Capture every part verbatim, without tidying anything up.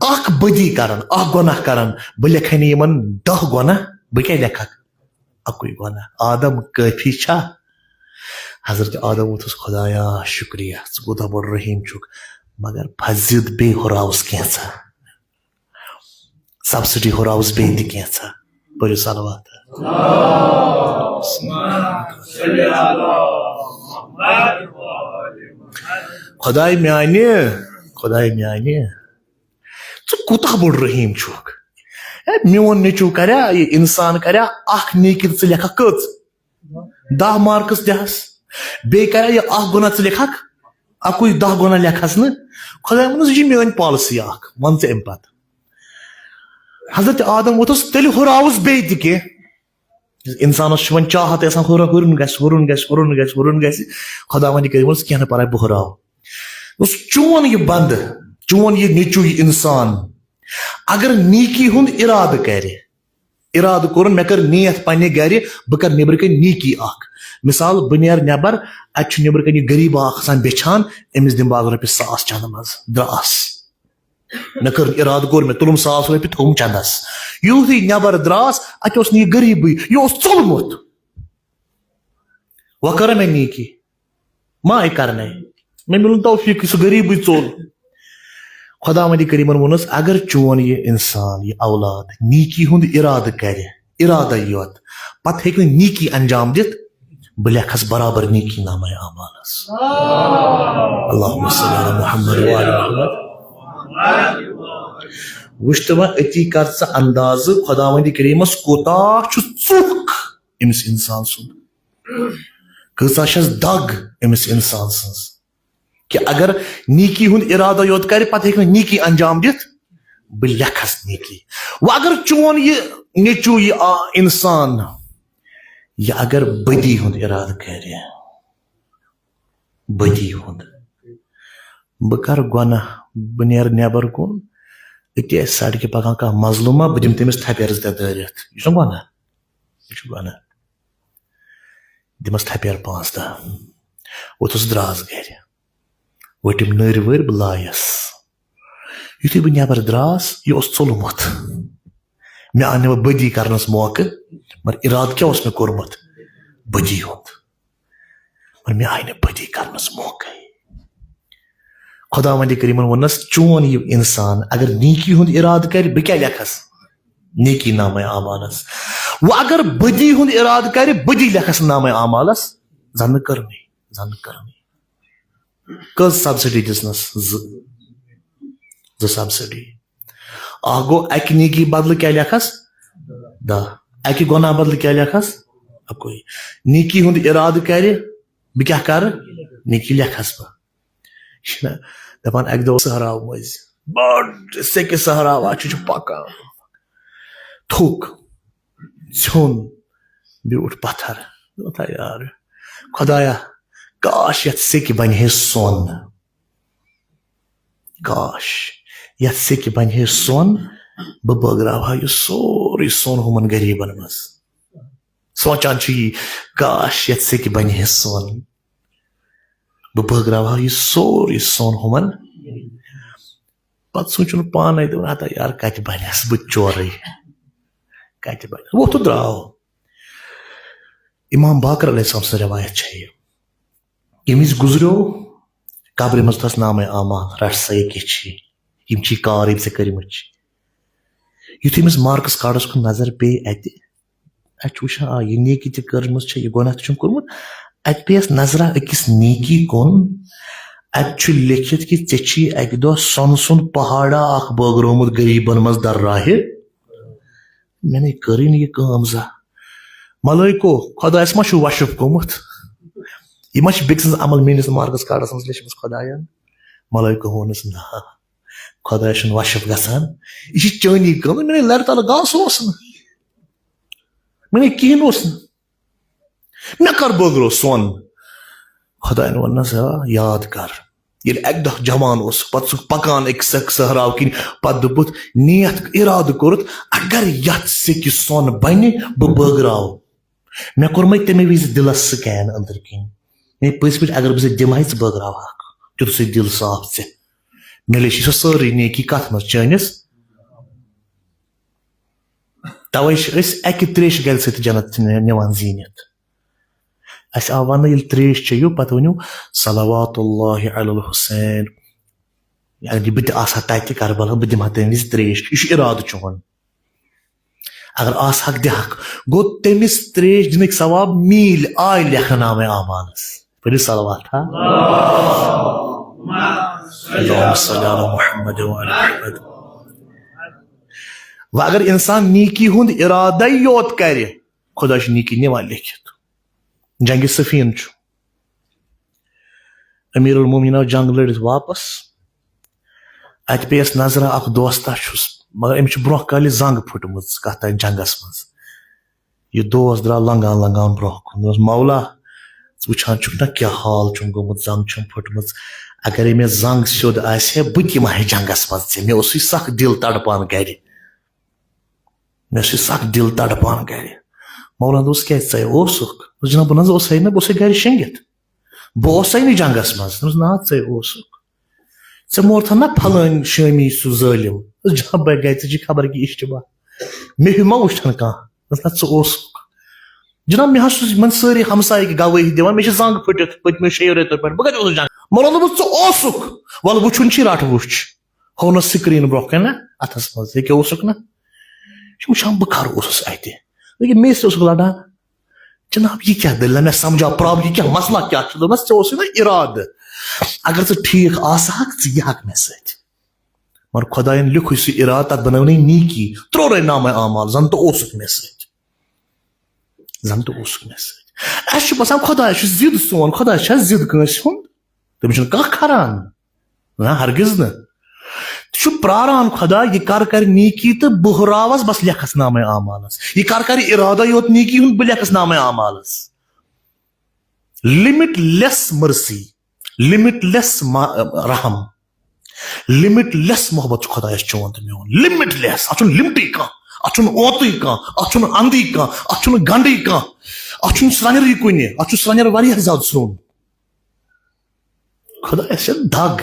اکھ بدی کران، اکھ گۄناہ کران، بہٕ لیکھے نہٕ یِمن دَہ گۄناہ، بہٕ کیٛاہ لیکھکھ؟ اَکُے گۄناہ۔ آدم کٲفی چھا؟ حضرت آدم ووٚتھُس، خدایا، شُکریہ، ژٕ کوٗتاہ بوٚڑ رحیٖم چھُکھ، مگر پھزِ دیُت بیٚیہِ ہُراوُس کینٛژھا، سبسڈی ہُراوُس بیٚیہِ تہِ کینٛژھا۔ پٔرِو صلوات۔ خداے میانہِ، خداے میانہِ، ژٕ کوٗتاہ بوٚڑ رحیٖم چھُکھ۔ ہے، میون نیٚچوٗ کریا، یہِ انسان کریا اکھ نیکی، ژٕ لیکھکھ کٔژ؟ دَہ مارکس دِہس۔ بیٚیہِ کریا یہِ اکھ گۄناہ، ژٕ لیکھکھ اَکُے، دَہ گۄناہ لیکھس نہٕ۔ خداے ووٚنُس، یہِ چھِ میٲنۍ پالیسی اکھ، وَن ژٕ اَمہِ پتہٕ۔ حضرت آدم ووٚتھُس، تیٚلہِ ہُراوُس بیٚیہِ تہِ کینٛہہ۔ انسانس چھِ وۄنۍ چاہت آسان، ہُرُن، ہُرُن گژھِ، ہُرُن گژھِ، ہُرُن گژھِ، ہُرُن گژھِ۔ خداوندِ کریٖمن ووٚنُس، کینٛہہ نہٕ پرواے، بہٕ ہُراو۔ دوٚپُس، چون یہِ بندٕ، چون یہِ نیٚچوٗ، یہِ انسان، اگر نیکی ہُنٛد ارادٕ کرِ، ارادٕ کوٚرُن، مےٚ کٔر نیت پننہِ گرِ، بہٕ کرٕ نیٚبرٕ کنہِ نیکی اکھ۔ مثال، بہٕ نیرٕ نٮ۪بر، اتہِ چھُ نیٚبرٕ کنہِ یہِ غریٖبا اکھ آسان بیچھان، أمِس دِمہٕ بہٕ آز رۄپیہِ ساس چندٕ منٛز، درٛاس۔ مےٚ کٔر ارادٕ، کوٚر مےٚ، تُلُم ساس رۄپیہِ، تھوٚوُم چندس۔ یُتھُے نٮ۪بر درٛاس، اتہِ اوس نہٕ یہِ غریٖبٕے، یہِ اوس ژوٚلمُت۔ وۄنۍ کٔر مےٚ نیکی، ما آیہِ کرنے؟ مےٚ میلُن توفیٖق، سُہ غریٖبٕے ژوٚل۔ خداوندِ کریٖمن ووٚنُس، اگر چون یہِ انسان، یہِ اولاد نیکی ہُنٛد ارادٕ کرِ، ارادے یوت، پتہٕ ہیٚکہِ نہٕ نیکی انجام دِتھ، بہٕ لیکھس برابر نیکی نامے اعمالس۔ اللہم صل علی محمد و آل محمد۔ وٕچھ تہٕ وۄنۍ أتی کر ژٕ اندازٕ، خداوندِ کریٖمس کوٗتاہ چھُ ژُکھ أمِس انسان سُنٛد، کۭژاہ چھس دگ أمِس انسان سٕنٛز، کہِ اگر نیکی ہُنٛد ارادٕ یوت کرِ، پتہٕ ہیٚکہِ نہٕ نیکی انجام دِتھ، بہٕ لیکھس نیکی۔ وۄنۍ اگر چون یہِ نیٚچوٗ، یہِ آ-، انسان، یہِ اگر بدی ہُنٛد ارادٕ کرِ، بدی ہُنٛد، بہٕ کرٕ گۄناہ، بہٕ نیرٕ نٮ۪بر کُن، أتی آسہِ سڑکہِ پکان کانٛہہ مظلوما، بہٕ دِمہٕ تٔمِس تھپٮ۪ر زٕ ترٛےٚ دٲرِتھ، یہِ چھُنہ گۄناہ؟ یہِ چھُ گۄناہ۔ دِمس تھپٮ۪ر پانٛژھ دَہ۔ ووٚتھُس، درٛاس گرِ۔ ؤٹِم نٔرۍ ؤرۍ، بہٕ لایس۔ یُتھُے بہٕ نٮ۪بر درٛاس، یہِ اوس ژوٚلمُت۔ مےٚ آو نہٕ وۄنۍ بدی کرنس موقعہٕ، مگر ارادٕ کیٛاہ اوس مےٚ کوٚرمُت؟ بدی ہُنٛد۔ مگر مےٚ آیہِ نہٕ بدی کرنس موقعے۔ خداوندِ کریٖمن ووٚننس، چون یہِ انسان اگر نیکی ہُنٛد ارادٕ کرِ، بہٕ کیٛاہ لیکھس؟ نیکی نامے اعمالس۔ وۄنۍ اگر بدی ہُنٛد ارادٕ کرِ، بدی لیکھس نامے اعمالس۔ زن نہٕ کٔرنٕے، زن نہٕ کٔرنٕے۔ کٔژ سبسڈی دِژنس؟ زٕ۔ زٕ سبسڈی۔ اکھ گوٚو، اکہِ نیکی بدلہٕ کیٛاہ لیکھس؟ دَہ۔ اکہِ گۄناہ بدلہٕ کیٛاہ لیکھس؟ اَکُے۔ نیکی ہُنٛد ارادٕ کرِ، بہٕ کیٛاہ کرٕ؟ نیکی لیکھس بہٕ۔ یہِ چھِنہ دپان، اکہِ دۄہ اوس صحراو مٔنٛزۍ، بٔڑ سیٚکہِ صحراوا چھُ، چھُ پکان۔ تھوٚک، ژھیوٚن، بیوٗٹھ پتھر۔ دوٚپُن، یار، خدایا، کاش یتھ سیٚکہِ بنہِ ہے سۄن۔ کاش، یتھ سیٚکہِ بنہِ ہے سۄن، بہٕ بٲگراوہا یہِ سورُے سۄن ہُمن غریٖبن منٛز۔ سونٛچان چھُ یی، کاش، یتھ سیٚکہِ بنہِ ہے سۄن، بہٕ بٲگراوہا یہِ سورُے سۄن ہُمن۔ پتہٕ سونٛچُن پانے، دوٚپُن، ہتا یار، کتہِ بنٮ۪س بہٕ چورٕے؟ کتہِ بنٮ۪س؟ ووٚتھ تہٕ درٛاو۔ امام باقر علیہ السلام سٕنٛز روایت چھےٚ یہِ۔ ییٚمہِ وِزِ گُزریو، قبرِ منٛز تھٲس نامے اعمال، رَٹ سا یہِ کیٛاہ چھی، یِم چھی کار، یِم ژےٚ کٔرمٕتۍ چھِ۔ یُتھُے أمِس مارکس کارڈس کُن نظر پیٚیہِ اَتہِ، اَتہِ چھُ وٕچھان، آ، یہِ نیکی تہِ کٔرمٕژ چھےٚ، یہِ گۄناہ تہِ چھُم کوٚرمُت۔ اَتہِ پیٚیَس نظرا أکِس نیکی کُن، اَتہِ چھُ لیٚکھِتھ کہِ ژےٚ چھی اَکہِ دۄہ سۄنہٕ سُنٛد پہاڑا اکھ بٲگرومُت غریٖبن منٛز درراہہِ۔ مےٚ نے کٔرٕے نہٕ یہِ کٲم زانٛہہ۔ ملٲیکو، خۄدایس ما چھُ وشف گوٚمُت؟ یہِ ما چھِ بیٚکہِ سٕنٛز عمل میٲنِس مارکس کارڈس منٛز لیچھمٕژ خۄداین؟ ملٲیکو ووٚنُس، نہ، خۄدایس چھُنہٕ وشف گژھان۔ یہِ چھِ چٲنی کٲم۔ مےٚ نے لرِ تلہٕ گاسہٕ اوس نہٕ، مےٚ نے کِہیٖنۍ اوس نہٕ۔ مےٚ کر بٲگرو سۄن؟ خۄداین ووٚننس، آ، یاد کر، ییٚلہِ اکہِ دۄہ جوان اوس، پتہٕ سُہ پکان أکِس اکھ صحراو کِنۍ، پتہٕ دوٚپُتھ، نیتھ ارادٕ کوٚرُتھ، اگر یتھ سیٚکہِ سۄن بنہِ، بہٕ بٲگراو۔ مےٚ کوٚرمے تمے وِزِ دِلس سکین أنٛدرٕ کِنۍ۔ ہے، پٔزۍ پٲٹھۍ اگر بہٕ ژےٚ دِمہٕ ہاے، ژٕ بٲگراوہاکھ، تیُتھ سُہ دِل صاف ژےٚ۔ نٔلِس چھِ سۄ سٲرٕے نیکی کتھ منٛز؟ چٲنِس۔ توے چھِ أسۍ اکہِ تریشہِ گرِ سۭتۍ جنت نِوان زیٖنِتھ۔ اَسہِ آو وَننہٕ، ییٚلہِ ترٛیش چیٚیِو، پَتہٕ ؤنِو، "صلوات اللہ علی الحسین"، یعنی بہٕ تہِ آسہٕ ہا تَتہِ کربلا، بہٕ دِمہٕ ہا تَمہِ وِزِ ترٛیش۔ یہِ چھُ اِرادٕ چون۔ اگر آسہٕ ہاکھ، دِہاکھ، گوٚو تٔمِس ترٛیش دِنٕکۍ ثواب میٖلۍ آے لیکھنہٕ نامے اعمالس۔ پٔرِو صلوات، ہا؟ اللہم صل علی محمد و علی محمد۔ وۄنۍ اگر انسان نیکی ہُنٛد اِرادَے یوت کرِ، خدا چھُ نیکی نِوان لیکھِتھ۔ جنگِ صفین چھُ۔ امیر المومنین آو جنگ لٔڑِتھ واپس۔ اتہِ پیٚیس نظرہ اکھ دوستا چھُس، مگر أمِس چھِ برونٛہہ کالہِ زنگ پھٕٹمٕژ کتھ تانۍ جنگس منٛز۔ یہِ دوس درٛاو لنگان لنگان برونٛہہ کُن۔ دوٚپمَس، "مولا، ژٕ وٕچھان چھُکھ نا کیٛاہ حال چھُم گوٚمُت، زنگ چھَم پھٕٹمٕژ۔ اگر أمِس زنگ سیوٚد آسہِ ہے، بہٕ تہِ یِمہٕ ہا جنگس منٛز ژےٚ۔ مےٚ اوسُے سخ دِل تڑپان گرِ۔" مےٚ چھُ سخ دِل تڑپان گرِ۔ مولانا دوٚپُس، "کیٛازِ، ژےٚ اوسُکھ؟" دوٚپُس، "جناب، بہٕ نہ حظ اوسُے نہٕ، بہٕ اوسُے گرِ شیٚنگِتھ۔ بہٕ اوسَے نہٕ جنگس منٛز۔" دوٚپُس، "نہ، ژےٚ اوسُکھ۔ ژےٚ مورتھن نہ پھلٲنۍ شٲمی سُہ ظٲلِم؟" دوٚپُس، "جناب، بے، گرِ ژےٚ چھِ خبر کہِ اشتباہ۔ مےٚ ہیوٗ ما وٕچھن کانٛہہ؟" دوٚپُس، "نہ، ژٕ اوسُکھ۔" جناب، مےٚ حظ چھُس یِمن سٲری ہمسایہِ گواہی دِوان، مےٚ چھِ زنگ پھٕٹِتھ پٔتمیو شیٚیو رٮ۪تو پٮ۪ٹھ۔ بہٕ کتہِ اوسُس جنگ؟ مولانا دوٚپُس، "ژٕ اوسُکھ۔ وَلہٕ وٕچھُن چھُے، رٹھ وٕچھ۔" ہونس سکرین برونٛہہ کنہِ نا اتھس منٛز، یہِ کیٛاہ اوسُکھ نا؟ یہِ چھُ وٕچھان بہٕ کر اوسُس اتہِ۔ لیکن مےٚ سۭتۍ اوسُکھ لڑان، "جناب، یہِ کیٛاہ دٔلیٖلہ؟ مےٚ سمجھاو پرابلم، یہِ کیٛاہ مسئلہ کیٛاہ چھُ؟" دوٚپمس، "ژےٚ اوسُے نا ارادٕ، اگر ژٕ ٹھیٖک آسہٕ ہکھ، ژٕ یہِ ہکھ مےٚ سۭتۍ۔ مگر خداین لیوٚکھُے سُہ ارادٕ، تتھ بنٲونٕے نیٖکی، ترٛوونَے نامے اعمال، زن تہٕ اوسُکھ مےٚ سۭتۍ۔" زن تہٕ اوسُکھ مےٚ سۭتۍ۔ اسہِ چھُ باسان خدایس چھُ ضد سون، خدایس چھا ضد کٲنٛسہِ ہُنٛد؟ تٔمِس چھُنہٕ کانٛہہ کھران۔ نہ، ہرگز نہٕ۔ تہِ چھُ پراران خدا، یہِ کر کرِ نیٖکی تہٕ بہٕ ہُراوس بس لیکھس نامے اعمالس۔ یہِ کر کرِ ارادے یوت نیٖکی ہُنٛد، بہٕ لیکھس نامے اعمالس۔ Limitless mercy، limitless رحم، limitless محبت چھُ خدایس چون تہٕ میون، limitless۔ اتھ چھُنہٕ لِمٹٕے کانٛہہ، اتھ چھُنہٕ اوتٕے کانٛہہ، اتھ چھُنہٕ اندٕے کانٛہہ، اتھ چھُنہٕ گنڈٕے کانٛہہ، اتھ چھُنہٕ سرٛنٮ۪رٕے کُنہِ، اتھ چھُ سرٛنٮ۪ر واریاہ زیادٕ سرٛوٚن۔ خدایس چھِ دگ۔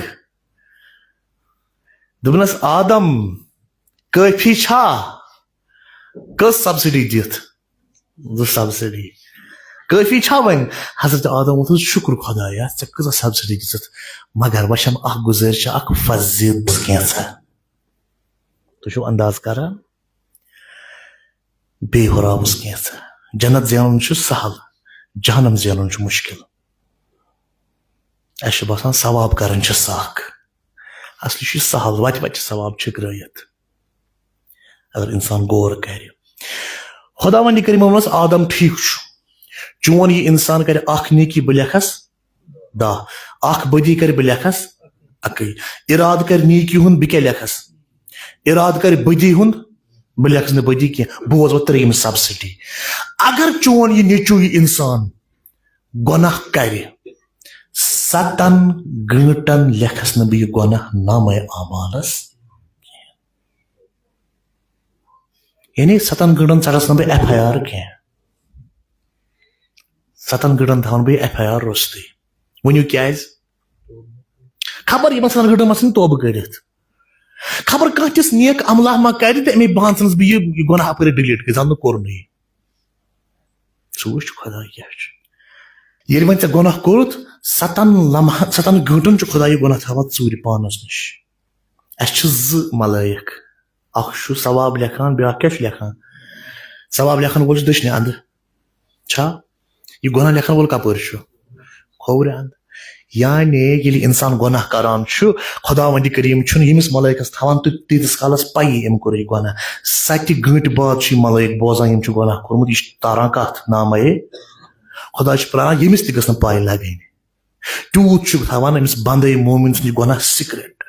دوٚپنس، "آدم، کٲفی چھا؟ کٔژ سبسڈی دِتھ؟" "زٕ سبسڈی۔" "کٲفی چھا وۄنۍ؟" حضرت آدم ووٚتھُس، "شُکر خدایا، ژےٚ کۭژاہ سبسڈی دِژٕتھ، مگر وۄنۍ چھم اکھ گُزٲرِش، اکھ فضیت کینٛژھا۔" تُہۍ چھِو انداز کران؟ بیٚیہِ ہُراوُس کینٛژھا۔ جنت زینُن چھُ سہل، جہنم زینُن چھُ مُشکل۔ اَسہِ چھُ باسان ثواب کرٕنۍ چھِ سخ۔ اصلی چھُ یہِ سہل، وتہِ وتہِ چھِ ثواب چھِکرٲیِتھ۔ اگر انسان غور کرِ۔ خداوندِ کریٖمن ووٚنُس، "آدم، ٹھیٖک چھُ، چون یہِ انسان کرِ اکھ نیکی، بہٕ لیکھس دَہ۔ اکھ بدی کرِ، بہٕ لیکھس اَکٕے۔ ارادٕ کرِ نیکی ہُنٛد، بہٕ کیٛاہ لیکھس؟ ارادٕ کرِ بدی ہُنٛد، بہٕ لیکھس نہٕ بدی کینٛہہ، بہٕ اوسُس وۄنۍ ترٛیٚیِم سبسڈی۔" اگر چون یہِ نیٚچوٗ، یہِ انسان گۄناہ کرِ، ستن گٲنٛٹن لیکھس نہٕ بہٕ یہِ گۄناہ نامے اعمالس کینٛہہ۔ یعنی ستن گٲنٛٹن ژٹس نہٕ بہٕ ایف آی آر کینٛہہ۔ ستن گٲنٛٹن تھاوان بہٕ یہِ ایف آی آر روٚستُے۔ ؤنِو کیٛازِ؟ خبر یِمن ستن گٲنٛٹن منٛز ژھٕنہِ توبہٕ کٔرِتھ۔ خبر کانٛہہ تِژھ نیک عملہ ما کرِ تہٕ اَمے بہانہٕ ژھٕنس بہٕ یہِ، یہِ گۄناہ اپٲرۍ ڈِلیٖٹ کٔرِتھ، زن نہٕ کوٚرنُے۔ ژٕ وٕچھ خۄداے کیٛاہ چھُ۔ ییٚلہِ وۄنۍ ژےٚ گۄناہ کوٚرُتھ، ستن لمحن، ستن گٲنٛٹن چھُ خۄداے یہِ گۄناہ تھاوان ژوٗرِ پانس نِش۔ اَسہِ چھِ زٕ ملٲیِک، اکھ چھُ ثواب لیکھان، بیٛاکھ کیٛاہ چھُ لیکھان؟ ثواب لیکھن وول چھُ دٔچھنہِ اندٕ۔ چھا؟ یہِ گۄناہ لیکھن وول کپٲرۍ چھُ؟ کھوورِ اندٕ۔ یعنی ییٚلہِ انسان گۄناہ کران چھُ، خداوندِ کریم چھُنہٕ ییٚمِس ملٲیکس تھاوان تہٕ تیٖتِس کالس پَیی أمۍ کوٚر یہِ گۄناہ۔ ستہِ گٲنٛٹہِ بعد چھُ یہِ ملٲیک بوزان، یِم چھِ گۄناہ کوٚرمُت، یہِ چھُ تاران کتھ نامے۔ خدا چھُ پراران، ییٚمِس تہِ گٔژھ نہٕ پَے لگٕنۍ۔ تیوٗت چھُ تھاوان أمِس بندے مومن سُنٛد یہِ گۄناہ سیکرٹ۔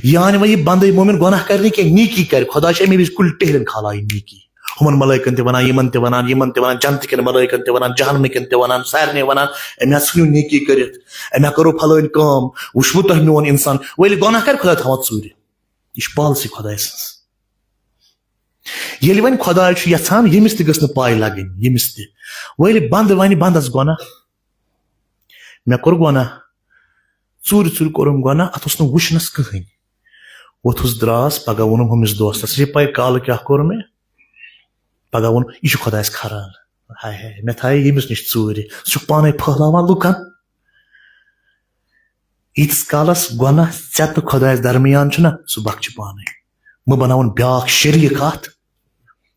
یعنی وۄنۍ یہِ بندے مومن گۄناہ کرِ نہٕ کینٛہہ، نیکی کرِ۔ خدا چھُ اَمے وِزِ کُلۍ ٹہلٮ۪ن کھالان یہِ نیکی۔ ہُمن ملٲیکن تہِ ونان، یِمن تہِ ونان، یِمن تہِ ونان، جنتہٕ کٮ۪ن ملٲیکن تہِ ونان، جہنمہٕ کٮ۪ن تہِ ونان، سارنٕے ونان، "أمۍ ہا ژھٕنِو نیکی کٔرِتھ، أمۍ ہا کٔرٕو فلٲنۍ کٲم، وٕچھوٕ تۄہہِ میون انسان۔" وۄنۍ ییٚلہِ گۄناہ کرِ، خدا تھاوان ژوٗرِ۔ یہِ چھِ پالسی خداے سٕنٛز۔ ییٚلہِ وۄنۍ خداے چھُ یژھان، ییٚمِس تہِ گٔژھ نہٕ پاے لگٕنۍ، ییٚمِس تہِ۔ وۄنۍ ییٚلہِ بندٕ ونہِ بندس گۄناہ، مےٚ کوٚر گۄناہ، ژوٗرِ ژوٗرِ کوٚرُم گۄناہ، اَتھ اوس نہٕ وٕچھنَس کٕہٕنۍ۔ ووٚتھُس، درٛاس، پَگاہ ووٚنُم ہُمِس دوستَس، "یہِ پَے کالہٕ کیٛاہ کوٚر مےٚ؟" پَگاہ ووٚن، "یہِ چھُ خۄدایَس کھران۔" ہاے ہاے، مےٚ تھایے ییٚمِس نِش ژوٗرِ، سُہ چھُ پانَے پھٔہلاوان لُکَن۔ ییٖتِس کالَس گۄناہ ژےٚ تہٕ خۄدایَس درمیان چھُنہ، سُہ بخچہِ پانَے۔ مہٕ بَناوُن بیٛاکھ شریٖک اَتھ،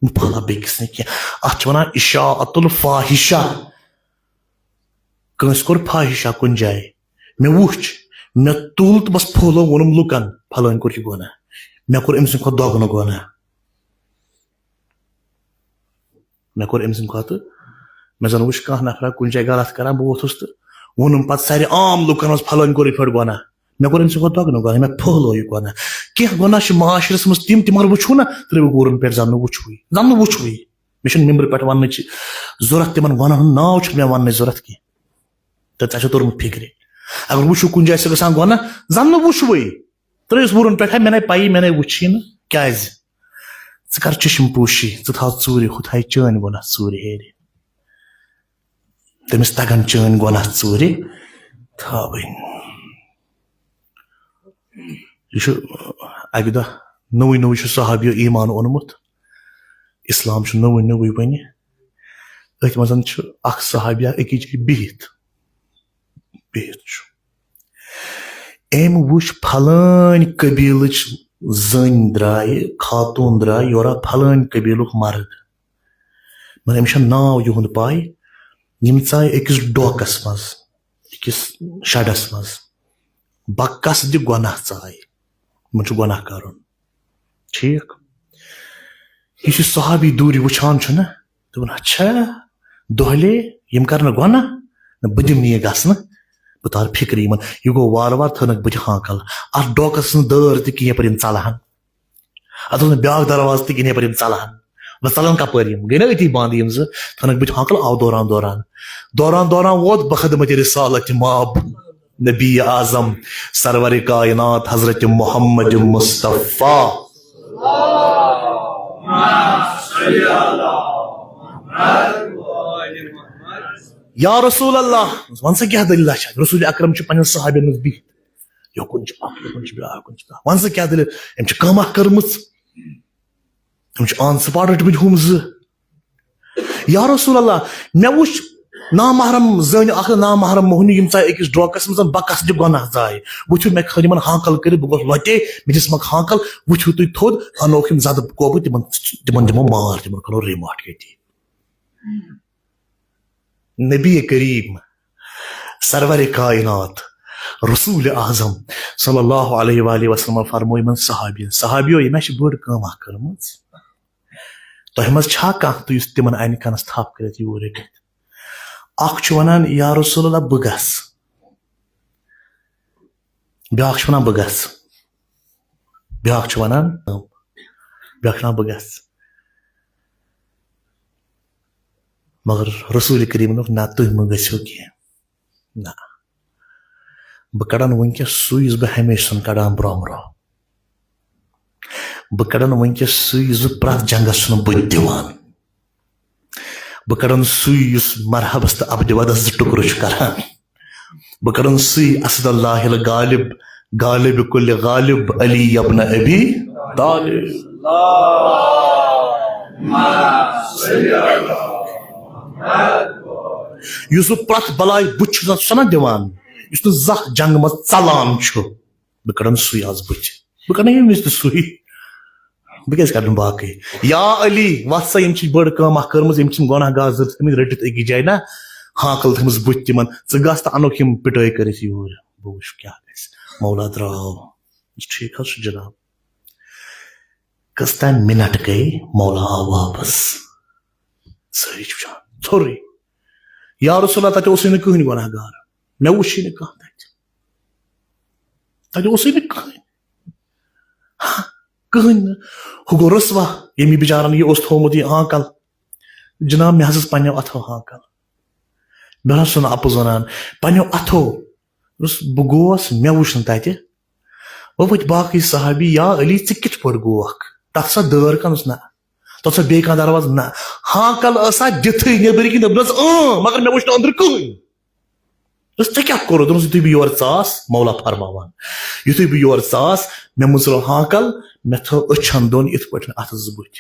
مہٕ پھٔہلاو بیٚکِس نہٕ کینٛہہ۔ اَتھ چھِ وَنان اِشاعَتُ الفاحِشَہ۔ کٲنٛسہِ کوٚر فاحِشَہ کُنہِ جایہِ، مےٚ وُچھ، مےٚ تُل تہٕ بَس پھٔہلوو، ووٚنُم لُکَن، "پھلٲنۍ کوٚر یہِ گۄناہ، مےٚ کوٚر أمۍ سٕنٛدِ کھۄتہٕ دۄگنہٕ گۄناہ۔" مےٚ کوٚر أمۍ سٕنٛدِ کھۄتہٕ، مےٚ زَن وُچھ کانٛہہ نفرا کُنہِ جایہِ غلط کران، بہٕ ووٚتھُس تہٕ ووٚنُم پَتہٕ سارے عام لُکن منٛز، "پھلٲنۍ کوٚر یِتھ پٲٹھۍ گۄناہ، مےٚ کوٚر أمۍ سٕنٛدِ کھۄتہٕ دۄگنہٕ گۄناہ، مےٚ پھٔہلوو یہِ گۄناہ۔" کینٛہہ گۄناہ چھِ معاشرس منٛز تِم، تِمن وٕچھو نہ، ترٛٲوِو گورن پٮ۪ٹھ، زَن نہٕ وٕچھوٕے، زَن نہٕ وٕچھوٕے۔ مےٚ چھُنہٕ مِمبرٕ پٮ۪ٹھ وَننٕچ ضوٚرتھ، تِمن گۄناہن ہُنٛد ناو چھُنہٕ مےٚ وَننٕچ ضوٚرتھ کینٛہہ۔ تہٕ ژےٚ چھُ توٚرمُت فِکرِ۔ اگر وٕچھِو کُنہِ جایہِ چھِ گژھان گۄناہ، زَن نہٕ وٕچھوٕے۔ ترٲیِس وُرُن پٮ۪ٹھ، ہے، مےٚ نے پَیی، مےٚ نے وٕچھی نہٕ۔ کیٛازِ؟ ژٕ کر چشم پوشی، ژٕ تھاو ژوٗرِ، ہُہ تھایہِ چٲنۍ گۄناہ ژوٗرِ ہیرِ۔ تٔمِس تَگن چٲنۍ گۄناہ ژوٗرِ تھاوٕنۍ۔ یہِ چھُ اَکہِ دۄہ نوٚوُے نوٚوُے چھُ صحابیو ایمان اوٚنمُت۔ اِسلام چھُ نوٚوُے نوٚوُے وۄنۍ۔ أتھۍ منٛز چھُ اکھ صحابیہ أکِس جایہِ بِہِتھ، بِہِتھ چھُ۔ أمۍ وٕچھ پھلٲنۍ قبیلٕچ زٔنۍ درٛایہِ، خاتوٗن درٛاے یورٕ، پھلٲنۍ قبیلُک مرد۔ مگر أمِس چھُنہٕ ناو یِہُنٛد پاے۔ یِم ژایہِ أکِس ڈوکس منٛز، أکِس شڈس منٛز۔ بکس دِ گۄناہ ژایہِ۔ یِمن چھُ گۄناہ کرُن۔ ٹھیٖک۔ یُس یہِ صحابی دوٗرِ وٕچھان چھُنہ، دوٚپُن، "اچھا، دۄہلے یِم کرنہٕ گۄناہ، نہ، بہٕ دِمہٕ نہٕ یہِ گژھنہٕ، بہٕ تارٕ فِکرِ یِمن۔" یہِ گوٚو وارٕ وارٕ، تھٲونکھ بٕتھِ ہانکل۔ اتھ ڈوکس ٲس نہٕ دٲر تہِ کِہیٖنۍ، یپٲرۍ یِم ژلہٕ ہن۔ اتھ اوس نہٕ بیٛاکھ دروازٕ تہِ کِہیٖنۍ، یپٲرۍ یِم ژلہٕ ہن۔ وۄنۍ ژلن کپٲرۍ یِم؟ گٔے نہ أتی بنٛد یِم زٕ۔ تھٲونکھ بٕتھِ ہانکل، آو دوران دوران۔ دوران دوران ووت بخدمت رسالت ماب نبی اعظم سرور کائنات حضرت محمد مصطفیٰ۔ یا رسول اللہ، وَن سا کیٛاہ دٔلیٖلہ چھےٚ؟ رسول اکرم چھُ پننٮ۪ن صحابین منٛز بِہِتھ، یوکُن چھُ اکھ، یوکُن چھُ بیٛاکھ، یوکُن چھُ بیٛاکھ۔ وَن سا کیٛاہ دٔلیٖل؟ أمۍ چھِ کٲمہ کٔرمٕژ، أمۍ چھِ on spot رٔٹمٕتۍ ہُم زٕ۔ یا رسول اللہ، مےٚ وُچھ نامحرم زٔنۍ اکھ، نامحرم موہنیو، یِم ژایہِ أکِس ڈوکس منٛز، بکس دِ گۄناہ ژایہِ۔ وٕچھِو، مےٚ کھٲج یِمن ہانکل کٔرِتھ، بہٕ گوس لۄتے، مےٚ دِژمکھ ہانکل، وٕچھِو تُہۍ تھوٚد، انوکھ یِم زدٕ کوبہٕ، تِمن، تِمن دِمو مار، تِمن کرو ریماٹ ییٚتی۔ نبی کریم، سرور کائنات، رسول اعظم صلی اللہ علیہ وآلہ وسلم فرموو یِمن صحابین، "صحابیو، یہِ مےٚ چھِ بٔڑ کٲم اکھ کٔرمٕژ۔ تۄہہِ منٛز چھا کانٛہہ تہٕ یُس تِمن انہِ کنس تھپھ کٔرِتھ یور رٔٹِتھ؟" اکھ چھُ ونان، "یا رسول اللہ، بہٕ گژھٕ۔" بیٛاکھ چھُ ونان، "بہٕ گژھٕ۔" بیٛاکھ چھُ ونان، بیٛاکھ چھُ ونان، "بہٕ گژھٕ۔" مگر رسول کریٖمن دوٚپ، "نہ، تُہۍ مہٕ گٔژھِو کینٛہہ۔ نہ۔ بہٕ کڑن وٕنکیٚس سُے، یُس بہٕ ہمیشہِ چھُسن کڑان برونٛہہ برونٛہہ۔ بہٕ کڑن وٕنکیٚس سُے، یُس بہٕ پرٛٮ۪تھ جنگس چھُسن بُتھ دِوان۔ بہٕ کڑن سُے، یُس مرحبس تہٕ ابدِ ودس زٕ ٹُکرٕ چھُ کران۔ بہٕ کڑن سُے، اسد اللہ الغالب، غالب کل غالب، علی ابن ابی طالب۔" یُس بہٕ پرٛٮ۪تھ بلاے بُتھ چھُس نہ سۄ نہ دِوان، یُس نہٕ زانٛہہ جنگہٕ منٛز ژلان چھُ، بہٕ کڑن سُے آز بُتھِ۔ بہٕ کڑٕ ییٚمہِ وِزِ تہِ سُے۔ بہٕ کیٛازِ کڑٕ نہٕ باقٕے؟ یا علی، وَتھ سا، یِم چھِ بٔڑ کٲم اکھ کٔرمٕژ، یِم چھِ یِم گۄناہ گار زٕ تھٲمٕتۍ رٔٹِتھ أکِس جایہِ نہ، ہانکل تھٲمٕژ بُتھِ تِمن، ژٕ گژھ تہٕ اَنوکھ یِم پِٹٲے کٔرِتھ یوٗرۍ۔ بہٕ وٕچھٕ کیٛاہ گژھِ۔ مولا درٛاو۔ ٹھیٖک حظ چھُ جناب۔ کٔژ تام مِنٹ گٔے، مولا آو واپس۔ سٲری چھِ وٕچھان، ژھوٚرُے۔ یا رسول اللہ، تَتہِ اوسُے نہٕ کٕہٕنۍ گۄناہ گار۔ مےٚ وٕچھُے نہٕ کانٛہہ تَتہِ۔ تَتہِ اوسُے نہٕ کٕہٕنۍ۔ ہا، کٕہٕنۍ نہٕ۔ ہُہ گوٚو رسوا، ییٚمۍ بِچارَن یہِ اوس تھوٚومُت یہِ ہانکل۔ جناب، مےٚ حظ ٲس پنٛنیو اَتھو ہانکل۔ مےٚ حظ چھُنہٕ اَپُز وَنان، پنٛنیو اَتھو۔ یُس بہٕ گوس، مےٚ وٕچھ نہٕ تَتہِ۔ وۄنۍ ؤتھۍ باقٕے صحابی، "یا علی، ژٕ کِتھ پٲٹھۍ گوکھ؟ تَتھ سا دٲر کانٛہہ؟" نہ۔ "تَتھ سا بیٚیہِ کانٛہہ دروازٕ؟" نہ۔ ہانکل ٲسا دِتھٕے نیٚبٕرۍ کِنۍ؟ دوٚپنَس، "اۭں، مگر مےٚ وٕچھ نہٕ أنٛدرٕ کٕہٕنۍ۔" دوٚپُس، "ژےٚ کیٛاہ کوٚرُتھ؟" دوٚپُس، "یُتھُے بہٕ یورٕ ژاس"، مولا فرماوان، "یُتھُے بہٕ یورٕ ژاس، مےٚ مُژرٲو ہانکل، مےٚ تھٲو أچھن دۄن یِتھ پٲٹھۍ اَتھٕ زٕ بٕتھِ۔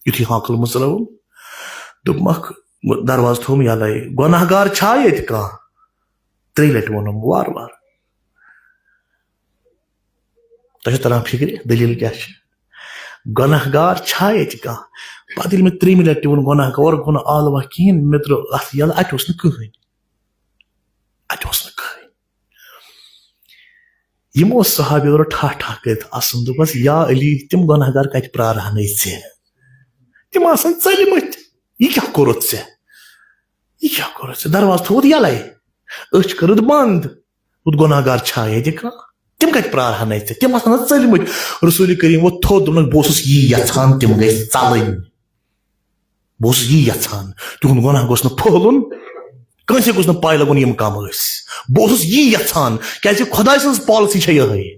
یُتھُے ہانکل مُژرٲوٕم، دوٚپمَکھ، دروازٕ تھوٚوُم یَلَے، گۄناہ گار چھا ییٚتہِ کانٛہہ؟" ترٛیٚیہِ لَٹہِ ووٚنُم وارٕ وارٕ۔ تۄہہِ چھو تران فِکرِ، دٔلیٖل کیٛاہ چھِ؟ گۄناہ گار چھا ییٚتہِ کانٛہہ؟ پَتہٕ ییٚلہِ مےٚ ترٛیٚیِمہِ لَٹہِ تہِ ووٚن گۄناہ گار، اورٕ گوٚو نہٕ عالمہ کِہیٖنۍ، مےٚ ترٛٲو اَتھ یَلہٕ، اَتہِ اوس نہٕ کٕہٕنۍ۔ اَتہِ اوس نہٕ کٕہٕنۍ۔ یِمو صحابیو روٚٹ ٹھاہ ٹھاہ کٔرِتھ اَسُن، دوٚپمَس، "یا علی، تِم گۄناہ گار کَتہِ پرٛارہَنَے ژےٚ؟ تِم آسَن ژٔلۍمٕتۍ۔ یہِ کیٛاہ کوٚرُتھ ژےٚ؟ یہِ کیٛاہ کوٚرُتھ ژےٚ؟ دروازٕ تھوٚوُتھ یَلَے، أچھ کٔرٕتھ بنٛد۔ یُتھ گۄناہ گار چھا ییٚتہِ کانٛہہ؟ تِم کَتہِ پرٛارہَنَے ژےٚ؟ تِم آسَن نہ ژٔلۍمٕتۍ۔" رسول کریٖم ووٚتھ تھوٚد، دوٚپنَس، "بہٕ اوسُس یی یَژھان تِم گٔژھۍ ژَلٕنۍ۔ بہٕ اوسُس یی یَژھان، تِہُنٛد گۄناہ گوٚژھ نہٕ پھٔہلُن، کٲنٛسے گوٚژھ نہٕ پَے لَگُن یِم کَم ٲسۍ۔ بہٕ اوسُس یی یَژھان، کیٛازِ خۄداے سٕنٛز policy چھےٚ یِہوٚے۔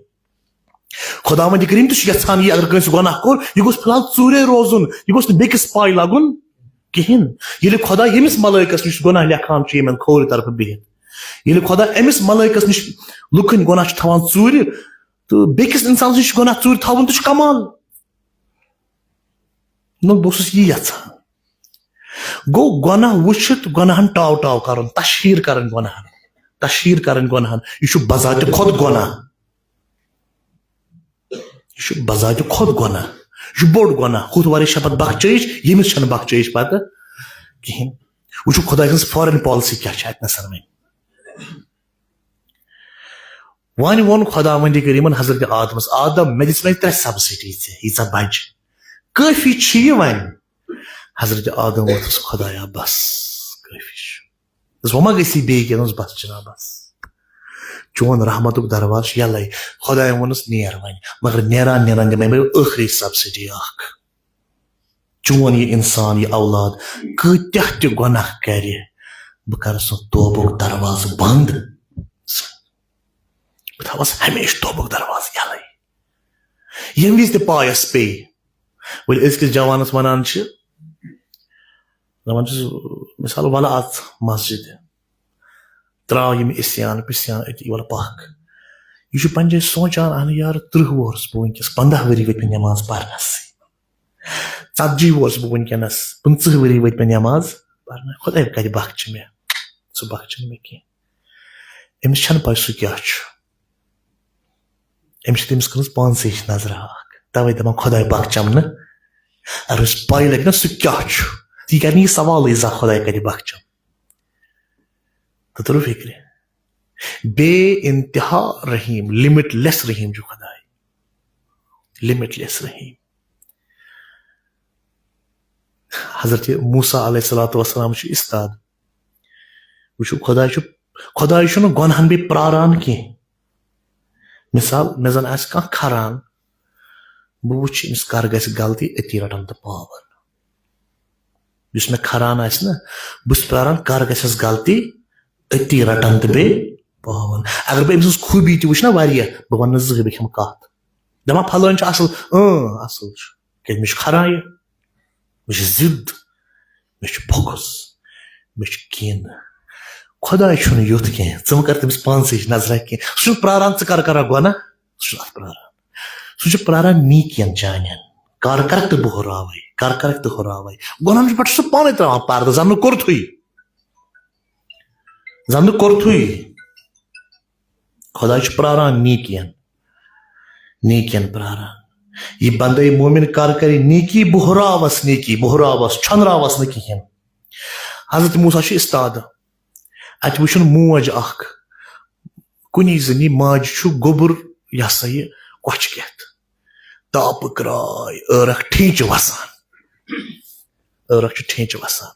خۄداوندِ کریٖم تہِ چھُ یَژھان یہِ، اگر کٲنٛسہِ گۄناہ کوٚر، یہِ گوٚژھ فی الحال ژوٗرے روزُن، یہِ گوٚژھ نہٕ بیٚکِس پَے لَگُن کِہیٖنۍ۔" ییٚلہِ خۄدا ییٚمِس ملٲیکَس نِش گۄناہ لیکھان چھُ یِمَن کھوورِ طرفہٕ بِہِتھ، ییٚلہِ خۄدا أمِس ملٲیکَس نِش لُکَن گۄناہ چھُ تھاوان ژوٗرِ، تہٕ بیٚکِس اِنسانَس نِش گۄناہ ژوٗرِ تھاوُن تہِ چھُ کمال۔ نہ، بہٕ اوسُس یی یَژھان۔ گوٚو، گۄناہ وٕچھِتھ گۄناہَن ٹاو ٹاو کَرُن، تشہیٖر کَرٕنۍ گۄناہَن، تشہیٖر کَرٕنۍ گۄناہَن، یہِ چھُ بذاتِ خۄد گۄناہ۔ یہِ چھُ بذاتِ خۄد گۄناہ۔ یہِ چھُ بوٚڑ گۄناہ۔ ہُتھ وَرٲے چھےٚ پَتہٕ بخچٲیِش، ییٚمِس چھَنہٕ بخچٲیِش پَتہٕ کِہیٖنۍ۔ وٕچھِو خۄداے سٕنٛز foreign policy کیٛاہ چھِ اَتہِ نَسَر وۄنۍ۔ وۄنۍ ووٚن خۄداوندِ کریٖمن حضرت آدمس، "آدم، مےٚ دِژ وۄنۍ ترٛےٚ subsidy ژےٚ، ییٖژاہ بچہِ۔ کٲفی چھِ یہِ وۄنۍ؟" حضرت آدم ووٚتھُس، "خۄدایا، بس، کٲفی چھُ۔ بس، وۄنۍ ما گژھی بیٚیہِ کینٛہہ؟" دوٚپُس، "بس جناب، بس۔ چون رحمتُک دروازٕ چھُ یَلَے۔" خۄدایَن ووٚنُس، "نیر وۄنۍ۔" مگر نیران نیران دِمَے بہٕ ٲخری subsidy اکھ۔ چون یہِ اِنسان، یہِ اولاد کۭتیاہ تہِ گۄناہ کرِ، بہٕ کرٕ سُہ توبُک دروازٕ بنٛد۔ بہٕ تھاوس ہمیشہِ توبُک دروازٕ یَلَے۔ ییٚمہِ وِزِ تہِ پایَس پیٚیہِ، ؤلۍ أزکِس جوانَس وَنان چھِ، دَپان چھُس، مِثال، وَلہٕ اَژ مسجد، ترٛاو یِم عصیان پِسیان أتی، وَلہٕ پَکھ۔ یہِ چھُ پنٛنہِ جایہِ سونٛچان، اَہنہٕ یارٕ، تٕرٛہ وُہُر چھُس بہٕ وٕنۍکٮ۪س، پنٛداہ ؤری وٲتۍ مےٚ نٮ۪ماز پَرنَسٕے۔ ژتجی وُہُر چھُس بہٕ وٕنۍکٮ۪نَس، پٕنٛژٕہ ؤری وٲتۍ مےٚ نٮ۪ماز پَرنَس۔ خۄداے کَتہِ بخچہِ مےٚ؟ سُہ بخچہِ نہٕ مےٚ کینٛہہ۔ أمِس چھَنہٕ پَے سُہ کیٛاہ چھُ۔ أمِس چھِ تٔمِس کٔرمٕژ پانسٕے ہِش نظرا اَکھ۔ تَوَے دَپان، "خۄداے بخچَم نہٕ۔" اگر أمِس پَے لَگہِ نہ، سُہ کیٛاہ چھُ، یہِ کَرِ نہٕ یہِ سوالٕے زانٛہہ، "خۄداے کَتہِ بخچَم؟" تہٕ توٚرُو فِکرِ۔ بے انتہا رحیٖم، limitless رحیٖم چھُ خۄداے۔ Limitless رحیٖم۔ حضرت موسیٰ علیہ الصلوۃ والسلام چھُ استاد۔ وٕچھِو، خۄداے چھُ، خۄداے چھُنہٕ گۄنہَن بیٚیہِ پرٛاران کینٛہہ۔ مِثال، مےٚ زَن آسہِ کانٛہہ کھران، بہٕ وٕچھِ أمِس کَر گژھِ غلطی، أتی رَٹَن تہٕ پاوَن۔ یُس مےٚ کھران آسہِ نہ، بہٕ چھُس پرٛاران کَر گژھٮ۪س غلطی، أتی رَٹَن تہٕ بیٚیہِ پاوَن۔ اگر بہٕ أمۍ سٕنٛز خوٗبی تہِ وٕچھِ نہ واریاہ، بہٕ وَنہٕ نہٕ زٕہٕے، بہٕ کھٮ۪مہٕ کَتھ۔ دَپان، "پھلٲنۍ چھُ اَصٕل۔" اۭں، اَصٕل چھُ، کیٛازِ مےٚ چھُ کھران یہِ۔ مےٚ چھِ ضد، مےٚ چھُ بغض، مےٚ چھُ کینہٕ۔ خۄداے چھُنہٕ یُتھ کینٛہہ، ژٕ مہٕ کر تٔمِس پانسٕے نظرہ کینٛہہ۔ سُہ چھُنہٕ پراران ژٕ کر کرکھ گۄناہ، سُہ چھُنہٕ اتھ پراران۔ سُہ چھُ پراران نیکین چانٮ۪ن۔ کر کرکھ تہٕ بہٕ ہُراوے، کر کرکھ تہٕ ہُراوے۔ گۄناہن پٮ۪ٹھ چھُ سُہ پانے تراوان پردٕ، زن نہٕ کوٚرتھٕے، زن نہٕ کوٚرتھٕے۔ خۄداے چھُ پراران نیکین، نیکین پراران۔ یہِ بندے مومن کر کرِ نیکی، بہراوس نیکی، بہراوس، چھۄنراوس نہٕ کِہیٖنۍ۔ حضرت موسیٰ چھُ استاد۔ اتہِ وٕچھُن موج اکھ، کُنی زٔنی ماجہِ چھُ گوٚبُر، یہِ ہسا یہِ کۄچھِ کٮ۪تھ۔ تاپہٕ کرٛاے، ٲرکھ ٹھینچہِ وسان۔ ٲرکھ چھِ ٹھینچہِ وسان۔